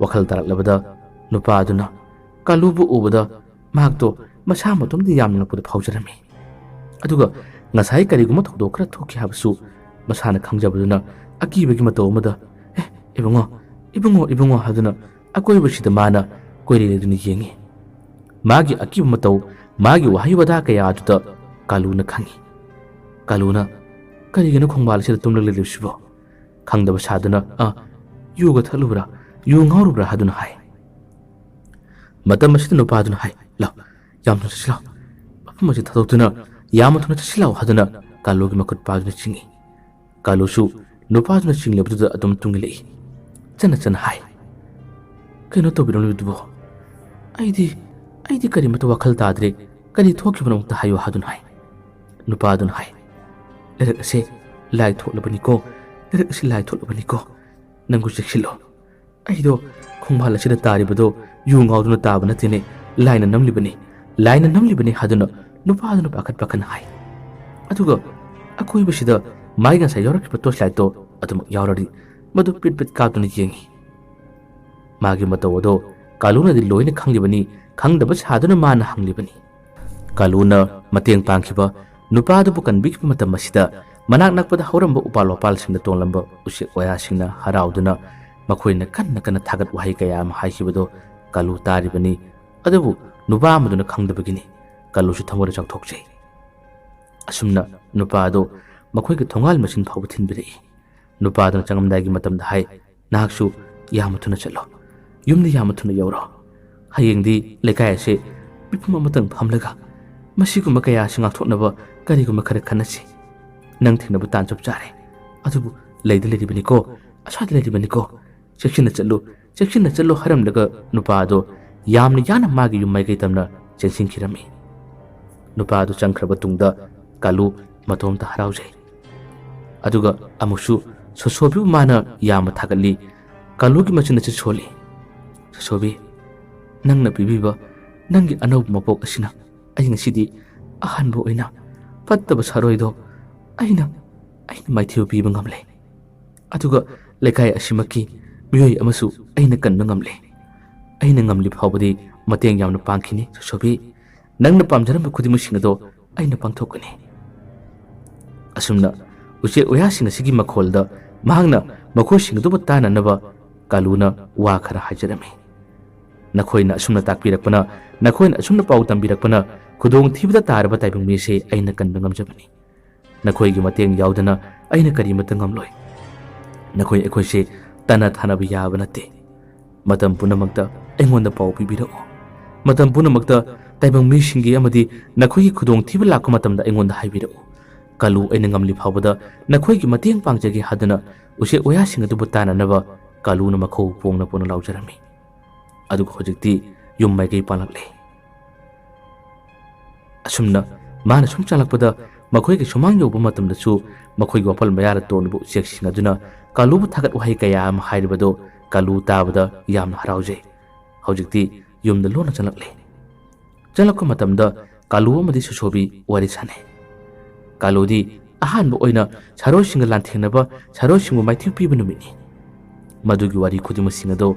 ꯋꯥꯈꯜ ꯇꯥꯔꯛꯂꯕꯗ ꯅꯨꯄꯥ ꯑꯗꯨꯅ ꯀꯥꯂꯨꯕꯨ ꯎꯕꯗ ꯃꯍꯥꯛꯇꯣ ꯃꯁꯥ ꯃꯇꯣꯝꯗ ꯌꯥꯝꯅ ꯉꯛꯄꯗ ꯐꯥꯎꯖꯔꯝꯃꯤ꯫ ꯑꯗꯨꯒ ꯉꯁꯥꯏ ꯀꯔꯤꯒꯨꯝꯕ ꯊꯧꯗꯣꯛ ꯈꯔ ꯊꯣꯛꯈꯤ ꯍꯥꯏꯕꯁꯨ ꯃꯁꯥꯅ ꯈꯪꯖꯕꯗꯨꯅ ꯑꯀꯤꯕꯒꯤ ꯃꯇꯧ ꯑꯃꯗ, "ꯑꯦ, ꯏꯕꯨꯡꯉꯣ, ꯏꯕꯨꯡꯉꯣ, ꯏꯕꯨꯡꯉꯣ" ꯍꯥꯏꯗꯨꯅ ꯑꯀꯣꯏꯕꯁꯤꯗ ꯃꯥꯅ ꯀꯣꯏꯔꯦ ꯂꯩꯗꯨꯅ ꯌꯦꯡꯉꯤ꯫ ꯃꯥꯒꯤ ꯑꯀꯤꯕ ꯃꯇꯧ, ꯃꯥꯒꯤ ꯋꯥꯍꯩ ꯋꯥꯇꯥ ꯀꯌꯥ ꯑꯗꯨꯗ ꯀꯥꯂꯨꯅ ꯈꯪꯉꯤ꯫ ꯀꯥꯂꯨꯅ, "ꯀꯔꯤꯒꯤꯅꯣ ꯈꯣꯡꯕꯥꯜ ꯑꯁꯤꯗ ꯇꯨꯝꯂꯒ ꯂꯩꯔꯤꯕꯁꯤꯕꯣ?" ꯈꯪꯗꯕ ꯁꯥꯗꯨꯅ, "ꯑ, ꯌꯨꯒ ꯊꯛꯂꯨꯕ꯭ꯔꯥ? ꯌꯨ ꯉꯥꯎꯔꯨꯕ꯭ꯔꯥ?" ꯍꯥꯏꯗꯨꯅ ꯍꯥꯏ꯫ ꯃꯇꯝ ꯑꯁꯤꯗ ꯅꯨꯄꯥꯗꯨꯅ ꯍꯥꯏ, "ꯂꯥꯎ, ꯌꯥꯝ ꯊꯨꯅ ꯆꯠꯁꯤ ꯂꯥꯎ꯫ ꯃꯐꯝ ꯑꯁꯤ ꯊꯥꯗꯣꯛꯇꯨꯅ ꯌꯥꯝꯅ ꯊꯨꯅ ꯆꯠꯁꯤ ꯂꯥꯎ" ꯍꯥꯏꯗꯨꯅ ꯀꯥꯂꯨꯒꯤ ꯃꯈꯨꯠ ꯄꯥꯏꯗꯨꯅ ꯆꯤꯡꯏ꯫ ꯀꯥꯂꯨꯁꯨ ꯅꯨꯄꯥꯗꯨꯅ ꯆꯤꯡꯂꯕꯗꯨꯗ ꯑꯗꯨꯝ ꯇꯨꯡ ꯏꯜꯂꯛꯏ꯫ ꯆꯟꯅ ꯆꯟꯅ ꯍꯥꯏ, "ꯀꯩꯅꯣ ꯇꯧꯕꯤꯔꯝꯂꯤꯕꯗꯨꯕꯣ? ꯑꯩꯗꯤ, ꯑꯩꯗꯤ ꯀꯔꯤꯃꯠꯇ ꯋꯥꯈꯜ ꯇꯥꯗ꯭ꯔꯦ꯫ ꯀꯔꯤ ꯊꯣꯛꯈꯤꯕꯅꯣ ꯑꯃꯨꯛꯇ ꯍꯥꯏꯌꯨ" ꯍꯥꯏꯗꯨꯅ ꯍꯥꯏ꯫ ꯅꯨꯄꯥꯗꯨꯅ ꯍꯥꯏ, "ꯂꯩꯔꯛ ꯑꯁꯦ ꯂꯥꯏ ꯊꯣꯛꯂꯕꯅꯤꯀꯣ, ꯂꯩꯔꯛ ꯑꯁꯤ ꯂꯥꯏ ꯊꯣꯛꯂꯕꯅꯤꯀꯣ, ꯅꯪꯕꯨ ꯆꯦꯛꯁꯤꯜꯂꯣ꯫ ꯑꯩꯗꯣ ꯈꯣꯡꯕꯥꯜ ꯑꯁꯤꯗ ꯇꯥꯔꯤꯕꯗꯣ ꯌꯨ ꯉꯥꯎꯗꯨꯅ ꯇꯥꯕ ꯅꯠꯇꯦꯅꯦ, ꯂꯥꯏꯅ ꯅꯝꯂꯤꯕꯅꯤ, ꯂꯥꯏꯅ ꯅꯝꯂꯤꯕꯅꯤ" ꯍꯥꯏꯗꯨꯅ ꯅꯨꯄꯥꯗꯨꯅ ꯄꯥꯈꯠ ꯄꯥꯈꯠꯅ ꯍꯥꯏ꯫ ꯑꯗꯨꯒ ꯑꯀꯣꯏꯕꯁꯤꯗ ꯃꯥꯒꯤ ꯉꯁꯥꯏ ꯌꯥꯎꯔꯛꯈꯤꯕ ꯇꯣꯔꯆ ꯂꯥꯏꯠꯇꯣ ꯑꯗꯨꯃꯛ ꯌꯥꯎꯔꯔꯤ꯫ ꯃꯗꯨ ꯄꯤꯠ ꯄꯤꯠ ꯀꯥꯞꯇꯨꯅ ꯌꯦꯡꯉꯤ꯫ ꯃꯥꯒꯤ ꯃꯇꯧ ꯑꯗꯣ ꯀꯥꯂꯨꯅꯗꯤ ꯂꯣꯏꯅ ꯈꯪꯂꯤꯕꯅꯤ, ꯈꯪꯗꯕ ꯁꯥꯗꯨꯅ ꯃꯥꯅ ꯍꯪꯂꯤꯕꯅꯤ꯫ ꯀꯥꯂꯨꯅ ꯃꯇꯦꯡ ꯄꯥꯡꯈꯤꯕ ꯅꯨꯄꯥꯗꯨꯕꯨ ꯀꯟꯕꯤꯈꯤꯕ ꯃꯇꯝ ꯑꯁꯤꯗ ꯃꯅꯥꯛ ꯅꯛꯄꯗ ꯍꯧꯔꯝꯕ ꯎꯄꯥꯜ ꯋꯥꯄꯥꯜꯁꯤꯡꯗ ꯇꯣꯡꯂꯝꯕ ꯎꯆꯦꯛ ꯋꯥꯌꯥꯁꯤꯡꯅ ꯍꯔꯥꯎꯗꯨꯅ ꯃꯈꯣꯏꯅ ꯀꯟꯅ ꯀꯟꯅ ꯊꯥꯒꯠ ꯋꯥꯍꯩ ꯀꯌꯥ ꯑꯃ ꯍꯥꯏꯈꯤꯕꯗꯨ ꯀꯥꯂꯨ ꯇꯥꯔꯤꯕꯅꯤ꯫ ꯑꯗꯨꯕꯨ ꯅꯨꯄꯥ ꯑꯃꯗꯨꯅ ꯈꯪꯗꯕꯒꯤꯅꯤ꯫ ꯀꯥꯂꯨꯁꯨ ꯊꯃꯣꯏꯗ ꯆꯥꯎꯊꯣꯛꯆꯩ꯫ ꯑꯁꯨꯝꯅ ꯅꯨꯄꯥ ꯑꯗꯨ ꯃꯈꯣꯏꯒꯤ ꯊꯣꯡꯒꯥꯜ ꯃꯆꯤꯟ ꯐꯥꯎꯕ ꯊꯤꯟꯕꯤꯔꯛꯏ꯫ ꯅꯨꯄꯥꯗꯨꯅ ꯆꯪꯉꯝꯗꯥꯏꯒꯤ ꯃꯇꯝꯗ ꯍꯥꯏ, "ꯅꯍꯥꯛꯁꯨ ꯌꯥꯝꯅ ꯊꯨꯅ ꯆꯠꯂꯣ꯫ ꯌꯨꯝꯗ ꯌꯥꯝꯅ ꯊꯨꯅ ꯌꯧꯔꯣ꯫ ꯍꯌꯦꯡꯗꯤ ꯂꯩꯀꯥꯏ ꯑꯁꯦ ꯃꯤꯄꯨꯝ ꯑꯃꯇꯪ ꯐꯝꯂꯒ ꯃꯁꯤꯒꯨꯝꯕ ꯀꯌꯥ ꯑꯁꯤ ꯉꯥꯛꯊꯣꯛꯅꯕ ꯀꯔꯤꯒꯨꯝꯕ ꯈꯔ ꯈꯟꯅꯁꯤ꯫ ꯅꯪ ꯊꯦꯡꯅꯕ ꯇꯥꯟ ꯆꯞ ꯆꯥꯔꯦ꯫ ꯑꯗꯨꯕꯨ ꯂꯩꯗꯤ ꯂꯩꯔꯤꯕꯅꯤꯀꯣ, ꯑꯁ꯭ꯋꯥꯏꯗ ꯂꯩꯔꯤꯕꯅꯤꯀꯣ꯫ ꯆꯦꯛꯁꯤꯟꯅ ꯆꯠꯂꯨ, ꯆꯦꯛꯁꯤꯟꯅ ꯆꯠꯂꯨ" ꯍꯥꯏꯔꯝꯂꯒ ꯅꯨꯄꯥ ꯑꯗꯣ ꯌꯥꯝꯅ ꯌꯥꯅ ꯃꯥꯒꯤ ꯌꯨꯝ ꯃꯥꯏꯀꯩ ꯇꯝꯅ ꯆꯦꯟꯁꯤꯟꯈꯤꯔꯝꯃꯤ꯫ ꯅꯨꯄꯥ ꯑꯗꯨ ꯆꯪꯈ꯭ꯔꯕ ꯇꯨꯡꯗ ꯀꯥꯂꯨ ꯃꯇꯣꯝꯇ ꯍꯔꯥꯎꯖꯩ꯫ ꯑꯗꯨꯒ ꯑꯃꯨꯛꯁꯨ ꯁꯣꯁꯣꯕꯤꯕꯨ ꯃꯥꯅ ꯌꯥꯝꯅ ꯊꯥꯒꯠꯂꯤ꯫ ꯀꯥꯂꯨꯒꯤ ꯃꯆꯤꯟ ꯑꯁꯤ ꯁꯣꯜꯂꯤ꯫ "ꯁꯣꯁꯣꯕꯤ, ꯅꯪꯅ ꯄꯤꯕꯤꯕ ꯅꯪꯒꯤ ꯑꯅꯧꯕ ꯃꯄꯣꯛ ꯑꯁꯤꯅ ꯑꯩ ꯉꯁꯤꯗꯤ ꯑꯍꯥꯟꯕ ꯑꯣꯏꯅ ꯐꯠꯇꯕ ꯁꯥꯔꯣꯏꯗꯣ ꯑꯩꯅ, ꯑꯩꯅ ꯃꯥꯏꯊꯤꯕ ꯄꯤꯕ ꯉꯝꯂꯦ꯫ ꯑꯗꯨꯒ ꯂꯩꯀꯥꯏ ꯑꯁꯤꯃꯛꯀꯤ ꯃꯤꯑꯣꯏ ꯑꯃꯁꯨ ꯑꯩꯅ ꯀꯟꯕ ꯉꯝꯂꯦ꯫ ꯑꯩꯅ ꯉꯝꯂꯤ ꯐꯥꯎꯕꯗꯤ ꯃꯇꯦꯡ ꯌꯥꯝꯅ ꯄꯥꯡꯈꯤꯅꯤ, ꯁꯣꯁꯣꯕꯤ꯫ ꯅꯪꯅ ꯄꯥꯝꯖꯔꯝꯕ ꯈꯨꯗꯤꯡꯃꯛꯁꯤꯡ ꯑꯗꯣ ꯑꯩꯅ ꯄꯥꯡꯊꯣꯛꯀꯅꯤ"꯫ ꯑꯁꯨꯝꯅ ꯎꯆꯦꯛ ꯋꯥꯌꯥꯁꯤꯡ ꯑꯁꯤꯒꯤ ꯃꯈꯣꯜꯗ ꯃꯍꯥꯛꯅ ꯃꯈꯣꯏꯁꯤꯡ ꯑꯗꯨꯕꯨ ꯇꯥꯅꯅꯕ ꯀꯥꯂꯨꯅ ꯋꯥ ꯈꯔ ꯍꯥꯏꯖꯔꯝꯃꯤ꯫ "ꯅꯈꯣꯏꯅ ꯑꯁꯨꯝꯅ ꯇꯥꯛꯄꯤꯔꯛꯄꯅ, ꯅꯈꯣꯏꯅ ꯑꯁꯨꯝꯅ ꯄꯥꯎ ꯇꯝꯕꯤꯔꯛꯄꯅ ꯈꯨꯗꯣꯡꯊꯤꯕꯗ ꯇꯥꯔꯕ ꯇꯥꯏꯕꯪ ꯃꯤ ꯑꯁꯤ ꯑꯩꯅ ꯀꯟꯕ ꯉꯝꯖꯕꯅꯤ꯫ ꯅꯈꯣꯏꯒꯤ ꯃꯇꯦꯡ ꯌꯥꯎꯗꯅ ꯑꯩꯅ ꯀꯔꯤꯃꯠꯇ ꯉꯝꯂꯣꯏ꯫ ꯅꯈꯣꯏ ꯑꯩꯈꯣꯏꯁꯦ ꯇꯠꯅ ꯊꯥꯅꯕ ꯌꯥꯕ ꯅꯠꯇꯦ꯫ ꯃꯇꯝ ꯄꯨꯝꯅꯃꯛꯇ ꯑꯩꯉꯣꯟꯗ ꯄꯥꯎ ꯄꯤꯕꯤꯔꯛꯎ꯫ ꯃꯇꯝ ꯄꯨꯝꯅꯃꯛꯇ ꯇꯥꯏꯕꯪ ꯃꯤꯁꯤꯡꯒꯤ ꯑꯃꯗꯤ ꯅꯈꯣꯏꯒꯤ ꯈꯨꯗꯣꯡꯊꯤꯕ ꯂꯥꯛꯄ ꯃꯇꯝꯗ ꯑꯩꯉꯣꯟꯗ ꯍꯥꯏꯕꯤꯔꯛꯎ꯫ ꯀꯥꯂꯨ ꯑꯩꯅ ꯉꯝꯂꯤ ꯐꯥꯎꯕꯗ ꯅꯈꯣꯏꯒꯤ ꯃꯇꯦꯡ ꯄꯥꯡꯖꯒꯦ" ꯍꯥꯏꯗꯨꯅ ꯎꯆꯦꯛ ꯋꯥꯌꯥꯁꯤꯡ ꯑꯗꯨꯕꯨ ꯇꯥꯅꯅꯕ ꯀꯥꯂꯨꯅ ꯃꯈꯧ ꯄꯣꯡꯅ ꯄꯣꯡꯅ ꯂꯥꯎꯖꯔꯝꯃꯤ꯫ ꯑꯗꯨꯒ ꯍꯧꯖꯤꯛꯇꯤ ꯌꯨꯝ ꯃꯥꯏꯀꯩ ꯄꯥꯡꯂꯛꯂꯦ꯫ ꯑꯁꯨꯝꯅ ꯃꯥꯅ ꯁꯨꯝ ꯆꯪꯂꯛꯄꯗ ꯃꯈꯣꯏꯒꯤ ꯁꯨꯃꯥꯡ ꯌꯧꯕ ꯃꯇꯝꯗꯁꯨ ꯃꯈꯣꯏꯒꯤ ꯋꯥꯄꯜ ꯃꯌꯥꯗ ꯇꯣꯡꯂꯤꯕ ꯎꯆꯦꯛꯁꯤꯡ ꯑꯗꯨꯅ ꯀꯥꯂꯨꯕꯨ ꯊꯥꯒꯠ ꯋꯥꯍꯩ ꯀꯌꯥ ꯑꯃ ꯍꯥꯏꯔꯤꯕꯗꯨ ꯀꯥꯂꯨ ꯇꯥꯕꯗ ꯌꯥꯝꯅ ꯍꯔꯥꯎꯖꯩ꯫ ꯍꯧꯖꯤꯛꯇꯤ ꯌꯨꯝꯗ ꯂꯣꯟꯅ ꯆꯪꯂꯛꯂꯦ꯫ ꯆꯪꯂꯛꯄ ꯃꯇꯝꯗ ꯀꯥꯂꯨ ꯑꯃꯗꯤ ꯁꯣꯁꯣꯕꯤ ꯋꯥꯔꯤ ꯁꯥꯟꯅꯩ꯫ ꯀꯥꯂꯨꯗꯤ ꯑꯍꯥꯟꯕ ꯑꯣꯏꯅ ꯁꯥꯔꯣꯏꯁꯤꯡꯒ ꯂꯥꯟꯊꯦꯡꯅꯕ ꯁꯥꯔꯣꯏꯁꯤꯡꯕꯨ ꯃꯥꯏꯊꯤꯕ ꯄꯤꯕ ꯅꯨꯃꯤꯠꯅꯤ꯫ ꯃꯗꯨꯒꯤ ꯋꯥꯔꯤ ꯈꯨꯗꯤꯡꯃꯛꯁꯤꯡ ꯑꯗꯨ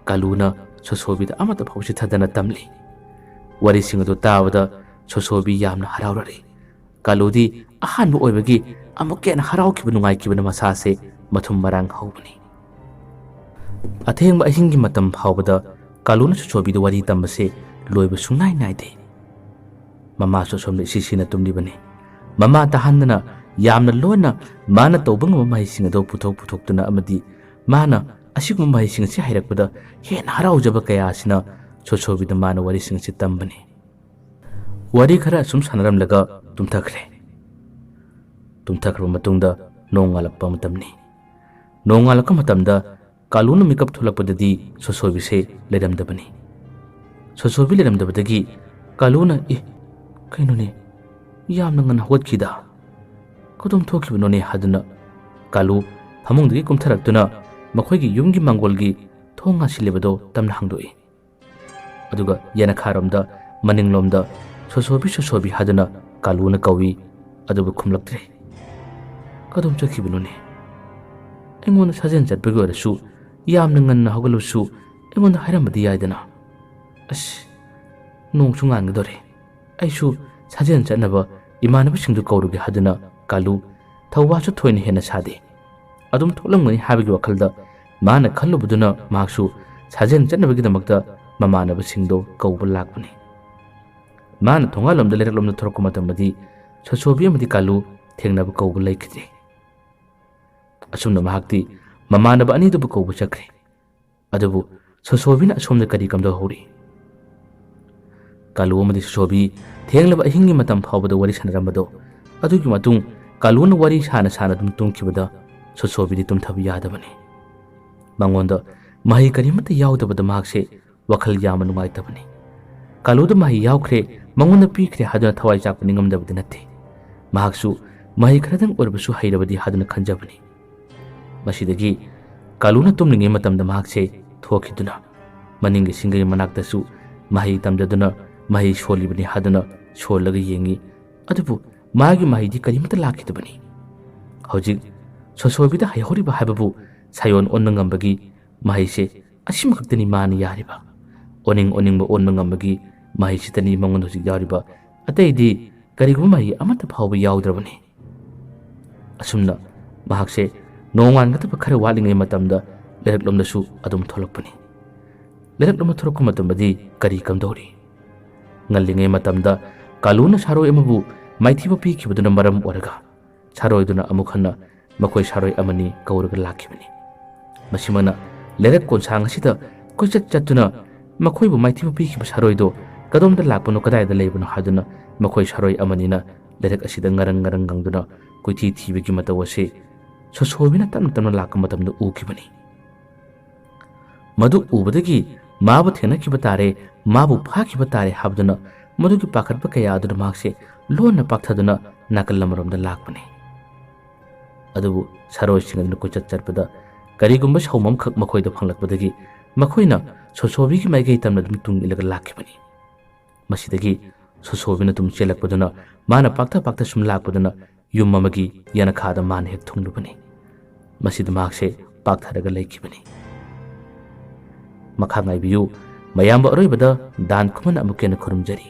ꯀꯥꯂꯨꯅ ꯁꯣꯁꯣꯕꯤꯗ ꯑꯃꯠꯇ ꯐꯥꯎ ꯆꯤꯠꯊꯗꯅ ꯇꯝꯂꯤ꯫ ꯋꯥꯔꯤꯁꯤꯡ ꯑꯗꯨ ꯇꯥꯕꯗ ꯁꯣꯁꯣꯕꯤ ꯌꯥꯝꯅ ꯍꯔꯥꯎꯔꯔꯤ꯫ ꯀꯥꯂꯨꯗꯤ ꯑꯍꯥꯟꯕ ꯑꯣꯏꯕꯒꯤ ꯑꯃꯨꯛꯀ ꯍꯦꯟꯅ ꯍꯔꯥꯎꯈꯤꯕ ꯅꯨꯡꯉꯥꯏꯈꯤꯕꯅ ꯃꯁꯥꯁꯦ ꯃꯊꯨꯝ ꯃꯔꯥꯡ ꯍꯧꯕꯅꯤ꯫ ꯑꯊꯦꯡꯕ ꯑꯍꯤꯡꯒꯤ ꯃꯇꯝ ꯐꯥꯎꯕꯗ ꯀꯥꯂꯨꯅ ꯁꯣꯁꯣꯕꯤꯗ ꯋꯥꯔꯤ ꯇꯝꯕꯁꯦ ꯂꯣꯏꯕ ꯁꯨꯡꯅꯥꯏ ꯅꯥꯏꯗꯦ꯫ ꯃꯃꯥꯁꯨ ꯑꯁꯣꯝꯗ ꯏꯁꯤ ꯁꯤꯅ ꯇꯨꯝꯂꯤꯕꯅꯤ꯫ ꯃꯃꯥ ꯇꯥꯍꯟꯗꯅ ꯌꯥꯝꯅ ꯂꯣꯟꯅ ꯃꯥꯅ ꯇꯧꯕ ꯉꯝꯕ ꯃꯍꯩꯁꯤꯡ ꯑꯗꯨ ꯄꯨꯊꯣꯛ ꯄꯨꯊꯣꯛꯇꯨꯅ ꯑꯃꯗꯤ ꯃꯥꯅ ꯑꯁꯤꯒꯨꯝꯕ ꯃꯍꯩꯁꯤꯡ ꯑꯁꯤ ꯍꯩꯔꯛꯄꯗ ꯍꯦꯟꯅ ꯍꯔꯥꯎꯖꯕ ꯀꯌꯥ ꯑꯁꯤꯅ ꯁꯣꯁꯣꯕꯤꯗ ꯃꯥꯅ ꯋꯥꯔꯤꯁꯤꯡ ꯑꯁꯤ ꯇꯝꯕꯅꯤ꯫ ꯋꯥꯔꯤ ꯈꯔ ꯑꯁꯨꯝ ꯁꯥꯟꯅꯔꯝꯂꯒ ꯇꯨꯝꯊꯈ꯭ꯔꯦ꯫ ꯇꯨꯝꯊꯈ꯭ꯔꯕ ꯃꯇꯨꯡꯗ ꯅꯣꯡꯉꯥꯜꯂꯛꯄ ꯃꯇꯝꯅꯤ꯫ ꯅꯣꯡꯉꯥꯜꯂꯛꯄ ꯃꯇꯝꯗ ꯀꯥꯂꯨꯅ ꯃꯤꯀꯞ ꯊꯣꯛꯂꯛꯄꯗꯗꯤ ꯁꯣꯁꯣꯕꯤꯁꯦ ꯂꯩꯔꯝꯗꯕꯅꯤ꯫ ꯁꯣꯁꯣꯕꯤ ꯂꯩꯔꯝꯗꯕꯗꯒꯤ ꯀꯥꯂꯨꯅ, "ꯑꯦ, ꯀꯩꯅꯣꯅꯦ, ꯌꯥꯝꯅ ꯉꯟꯅ ꯍꯧꯒꯠꯈꯤꯗ꯫ ꯀꯗꯣꯝ ꯊꯣꯛꯈꯤꯕꯅꯣꯅꯦ?" ꯍꯥꯏꯗꯨꯅ ꯀꯥꯂꯨ ꯐꯃꯨꯡꯗꯒꯤ ꯀꯨꯝꯊꯔꯛꯇꯨꯅ ꯃꯈꯣꯏꯒꯤ ꯌꯨꯝꯒꯤ ꯃꯥꯡꯒꯣꯜꯒꯤ ꯊꯣꯡ ꯉꯥꯁꯤꯜꯂꯤꯕꯗꯣ ꯇꯞꯅ ꯍꯥꯡꯗꯣꯛꯏ꯫ ꯑꯗꯨꯒ ꯌꯦꯅꯈꯥꯔꯣꯝꯗ ꯃꯅꯤꯡꯂꯣꯝꯗ "ꯁꯣꯁꯣꯕꯤ, ꯁꯣꯁꯣꯕꯤ" ꯍꯥꯏꯗꯨꯅ ꯀꯥꯂꯨꯅ ꯀꯧꯏ꯫ ꯑꯗꯨꯕꯨ ꯈꯨꯝꯂꯛꯇ꯭ꯔꯦ꯫ ꯀꯗꯣꯝ ꯆꯠꯈꯤꯕꯅꯣꯅꯦ? ꯑꯩꯉꯣꯟꯗ ꯁꯥꯖꯦꯜ ꯆꯠꯄꯒꯤ ꯑꯣꯏꯔꯁꯨ, ꯌꯥꯝꯅ ꯉꯟꯅ ꯍꯧꯒꯠꯂꯕꯁꯨ ꯑꯩꯉꯣꯟꯗ ꯍꯥꯏꯔꯝꯕꯗꯤ ꯌꯥꯏꯗꯅ꯫ ꯑꯁ, ꯅꯣꯡꯁꯨ ꯉꯥꯟꯒꯗꯧꯔꯦ꯫ ꯑꯩꯁꯨ ꯁꯥꯖꯦꯜ ꯆꯠꯅꯕ ꯏꯃꯥꯟꯅꯕꯁꯤꯡꯗꯨ ꯀꯧꯔꯨꯒꯦ ꯍꯥꯏꯗꯨꯅ ꯀꯥꯂꯨ ꯊꯧꯋꯥꯁꯨ ꯊꯣꯏꯅ ꯍꯦꯟꯅ ꯁꯥꯗꯦ꯫ ꯑꯗꯨꯝ ꯊꯣꯛꯂꯝꯒꯅꯤ ꯍꯥꯏꯕꯒꯤ ꯋꯥꯈꯜꯗ ꯃꯥꯅ ꯈꯜꯂꯨꯕꯗꯨꯅ ꯃꯍꯥꯛꯁꯨ ꯁꯥꯖꯦꯜ ꯆꯠꯅꯕꯒꯤꯗꯃꯛꯇ ꯃꯃꯥꯟꯅꯕꯁꯤꯡꯗꯣ ꯀꯧꯕ ꯂꯥꯛꯄꯅꯤ꯫ ꯃꯥꯅ ꯊꯣꯡꯒꯥꯜꯂꯣꯝꯗ ꯂꯩꯔꯛꯂꯣꯝꯗ ꯊꯣꯔꯛꯄ ꯃꯇꯝꯗꯗꯤ ꯁꯣꯁꯣꯕꯤ ꯑꯃꯗꯤ ꯀꯥꯂꯨ ꯊꯦꯡꯅꯕ ꯀꯧꯕ ꯂꯩꯈꯤꯗ꯭ꯔꯦ꯫ ꯑꯁꯨꯝꯅ ꯃꯍꯥꯛꯇꯤ ꯃꯃꯥꯟꯅꯕ ꯑꯅꯤꯗꯨꯕꯨ ꯀꯧꯕ ꯆꯠꯈ꯭ꯔꯦ꯫ ꯑꯗꯨꯕꯨ ꯁꯣꯁꯣꯕꯤꯅ ꯑꯁꯣꯝꯗ ꯀꯔꯤ ꯀꯝꯗꯧꯍꯧꯔꯤ? ꯀꯥꯂꯨ ꯑꯃꯗꯤ ꯁꯣꯁꯣꯕꯤ ꯊꯦꯡꯂꯕ ꯑꯍꯤꯡꯒꯤ ꯃꯇꯝ ꯐꯥꯎꯕꯗ ꯋꯥꯔꯤ ꯁꯥꯟꯅꯔꯝꯕꯗꯣ, ꯑꯗꯨꯒꯤ ꯃꯇꯨꯡ ꯀꯥꯂꯨꯅ ꯋꯥꯔꯤ ꯁꯥꯅ ꯁꯥꯅ ꯑꯗꯨꯝ ꯇꯨꯝꯈꯤꯕꯗ ꯁꯣꯁꯣꯕꯤꯗꯤ ꯇꯨꯝꯊꯕ ꯌꯥꯗꯕꯅꯤ꯫ ꯃꯉꯣꯟꯗ ꯃꯍꯩ ꯀꯔꯤꯃꯠꯇ ꯌꯥꯎꯗꯕꯗ ꯃꯍꯥꯛꯁꯦ ꯋꯥꯈꯜ ꯌꯥꯝꯅ ꯅꯨꯡꯉꯥꯏꯇꯕꯅꯤ꯫ ꯀꯥꯂꯨꯗ ꯃꯍꯩ ꯌꯥꯎꯈ꯭ꯔꯦ, ꯃꯉꯣꯟꯗ ꯄꯤꯈ꯭ꯔꯦ ꯍꯥꯏꯗꯨꯅ ꯊꯋꯥꯏ ꯆꯥꯛꯄ ꯅꯤꯡꯉꯝꯗꯕꯗꯤ ꯅꯠꯇꯦ꯫ ꯃꯍꯥꯛꯁꯨ ꯃꯍꯩ ꯈꯔꯗꯪ ꯑꯣꯏꯔꯕꯁꯨ ꯍꯩꯔꯕꯗꯤ ꯍꯥꯏꯗꯨꯅ ꯈꯟꯖꯕꯅꯤ꯫ ꯃꯁꯤꯗꯒꯤ ꯀꯥꯂꯨꯅ ꯇꯨꯝꯂꯤꯉꯩ ꯃꯇꯝꯗ ꯃꯍꯥꯛꯁꯦ ꯊꯣꯛꯈꯤꯗꯨꯅ ꯃꯅꯤꯡꯒꯤ ꯁꯤꯡꯒꯩ ꯃꯅꯥꯛꯇꯁꯨ ꯃꯍꯩ ꯇꯝꯖꯗꯨꯅ ꯃꯍꯩ ꯁꯣꯜꯂꯤꯕꯅꯤ ꯍꯥꯏꯗꯨꯅ ꯁꯣꯜꯂꯒ ꯌꯦꯡꯉꯤ꯫ ꯑꯗꯨꯕꯨ ꯃꯥꯒꯤ ꯃꯍꯩꯗꯤ ꯀꯔꯤꯃꯠꯇ ꯂꯥꯛꯈꯤꯗꯕꯅꯤ꯫ ꯍꯧꯖꯤꯛ ꯁꯣꯁꯣꯕꯤꯗ ꯍꯩꯍꯧꯔꯤꯕ ꯍꯥꯏꯕꯕꯨ ꯁꯥꯌꯣꯟ ꯑꯣꯟꯕ ꯉꯝꯕꯒꯤ ꯃꯍꯩꯁꯦ ꯑꯁꯤꯃꯈꯛꯇꯅꯤ ꯃꯥꯅ ꯌꯥꯔꯤꯕ꯫ ꯑꯣꯟꯅꯤꯡ ꯑꯣꯟꯅꯤꯡꯕ ꯑꯣꯟꯕ ꯉꯝꯕꯒꯤ ꯃꯍꯩꯁꯤꯇꯅꯤ ꯃꯉꯣꯟꯗ ꯍꯧꯖꯤꯛ ꯌꯥꯎꯔꯤꯕ꯫ ꯑꯇꯩꯗꯤ ꯀꯔꯤꯒꯨꯝꯕ ꯃꯍꯩ ꯑꯃꯠꯇ ꯐꯥꯎꯕ ꯌꯥꯎꯗ꯭ꯔꯕꯅꯤ꯫ ꯑꯁꯨꯝꯅ ꯃꯍꯥꯛꯁꯦ ꯅꯣꯡꯉꯥꯟꯒꯗꯕ ꯈꯔ ꯋꯥꯠꯂꯤꯉꯩ ꯃꯇꯝꯗ ꯂꯩꯔꯛꯂꯣꯝꯗꯁꯨ ꯑꯗꯨꯝ ꯊꯣꯛꯂꯛꯄꯅꯤ꯫ ꯂꯩꯔꯛꯂꯣꯝꯗ ꯊꯣꯛꯂꯛꯄ ꯃꯇꯝꯗꯗꯤ ꯀꯔꯤ ꯀꯝꯗꯧꯔꯤ? ꯉꯜꯂꯤꯉꯩ ꯃꯇꯝꯗ ꯀꯥꯂꯨꯅ ꯁꯥꯔꯣꯏ ꯑꯃꯕꯨ ꯃꯥꯏꯊꯤꯕ ꯄꯤꯈꯤꯕꯗꯨꯅ ꯃꯔꯝ ꯑꯣꯏꯔꯒ ꯁꯥꯔꯣꯏꯗꯨꯅ ꯑꯃꯨꯛ ꯍꯟꯅ ꯃꯈꯣꯏ ꯁꯥꯔꯣꯏ ꯑꯃꯅꯤ ꯀꯧꯔꯒ ꯂꯥꯛꯈꯤꯕꯅꯤ꯫ ꯃꯁꯤꯃꯛꯅ ꯂꯩꯔꯛ ꯀꯣꯟꯁꯥꯡ ꯑꯁꯤꯗ ꯀꯣꯏꯆꯠ ꯆꯠꯇꯨꯅ ꯃꯈꯣꯏꯕꯨ ꯃꯥꯏꯊꯤꯕ ꯄꯤꯈꯤꯕ ꯁꯥꯔꯣꯏꯗꯣ ꯀꯗꯣꯝꯗ ꯂꯥꯛꯄꯅꯣ, ꯀꯗꯥꯏꯗ ꯂꯩꯕꯅꯣ ꯍꯥꯏꯗꯨꯅ ꯃꯈꯣꯏ ꯁꯥꯔꯣꯏ ꯑꯃꯅꯤꯅ ꯂꯩꯔꯛ ꯑꯁꯤꯗ ꯉꯔꯪ ꯉꯔꯪ ꯉꯪꯗꯨꯅ ꯀꯣꯏꯊꯤ ꯊꯤꯕꯒꯤ ꯃꯇꯧ ꯑꯁꯤ ꯁꯣꯁꯣꯕꯤꯅ ꯇꯞꯅ ꯇꯞꯅ ꯂꯥꯛꯄ ꯃꯇꯝꯗ ꯎꯈꯤꯕꯅꯤ꯫ ꯃꯗꯨ ꯎꯕꯗꯒꯤ ꯃꯥꯕꯨ ꯊꯦꯡꯅꯈꯤꯕ ꯇꯥꯔꯦ, ꯃꯥꯕꯨ ꯐꯥꯈꯤꯕ ꯇꯥꯔꯦ ꯍꯥꯏꯕꯗꯨꯅ ꯃꯗꯨꯒꯤ ꯄꯥꯈꯠꯄ ꯀꯌꯥ ꯑꯗꯨꯅ ꯃꯍꯥꯛꯁꯦ ꯂꯣꯟꯅ ꯄꯥꯛꯊꯗꯨꯅ ꯅꯥꯀꯜ ꯑꯃꯔꯣꯝꯗ ꯂꯥꯛꯄꯅꯤ꯫ ꯑꯗꯨꯕꯨ ꯁꯥꯔꯣꯏꯁꯤꯡ ꯑꯗꯨꯅ ꯀꯣꯏꯆꯠ ꯆꯠꯄꯗ ꯀꯔꯤꯒꯨꯝꯕ ꯁꯥꯎꯝ ꯑꯃꯈꯛ ꯃꯈꯣꯏꯗ ꯐꯪꯂꯛꯄꯗꯒꯤ ꯃꯈꯣꯏꯅ ꯁꯣꯁꯣꯕꯤꯒꯤ ꯃꯥꯏꯀꯩ ꯇꯝꯅ ꯑꯗꯨꯝ ꯇꯨꯡ ꯏꯜꯂꯒ ꯂꯥꯛꯈꯤꯕꯅꯤ꯫ ꯃꯁꯤꯗꯒꯤ ꯁꯣꯁꯣꯕꯤꯅ ꯑꯗꯨꯝ ꯆꯦꯜꯂꯛꯄꯗꯨꯅ ꯃꯥꯅ ꯄꯥꯛꯊ ꯄꯥꯛꯊ ꯁꯨꯝ ꯂꯥꯛꯄꯗꯨꯅ ꯌꯨꯝ ꯑꯃꯒꯤ ꯌꯦꯅꯈꯥꯗ ꯃꯥꯅ ꯍꯦꯛ ꯊꯨꯡꯂꯨꯕꯅꯤ꯫ ꯃꯁꯤꯗ ꯃꯍꯥꯛꯁꯦ ꯄꯥꯛꯊꯔꯒ ꯂꯩꯈꯤꯕꯅꯤ꯫ ꯃꯈꯥ ꯉꯥꯏꯕꯤꯌꯨ꯫ ꯃꯌꯥꯝꯕ ꯑꯔꯣꯏꯕꯗ ꯗꯥꯟ ꯈꯨꯃꯟ ꯑꯃꯨꯛꯀ ꯍꯦꯟꯅ ꯈꯨꯔꯨꯝꯖꯔꯤ꯫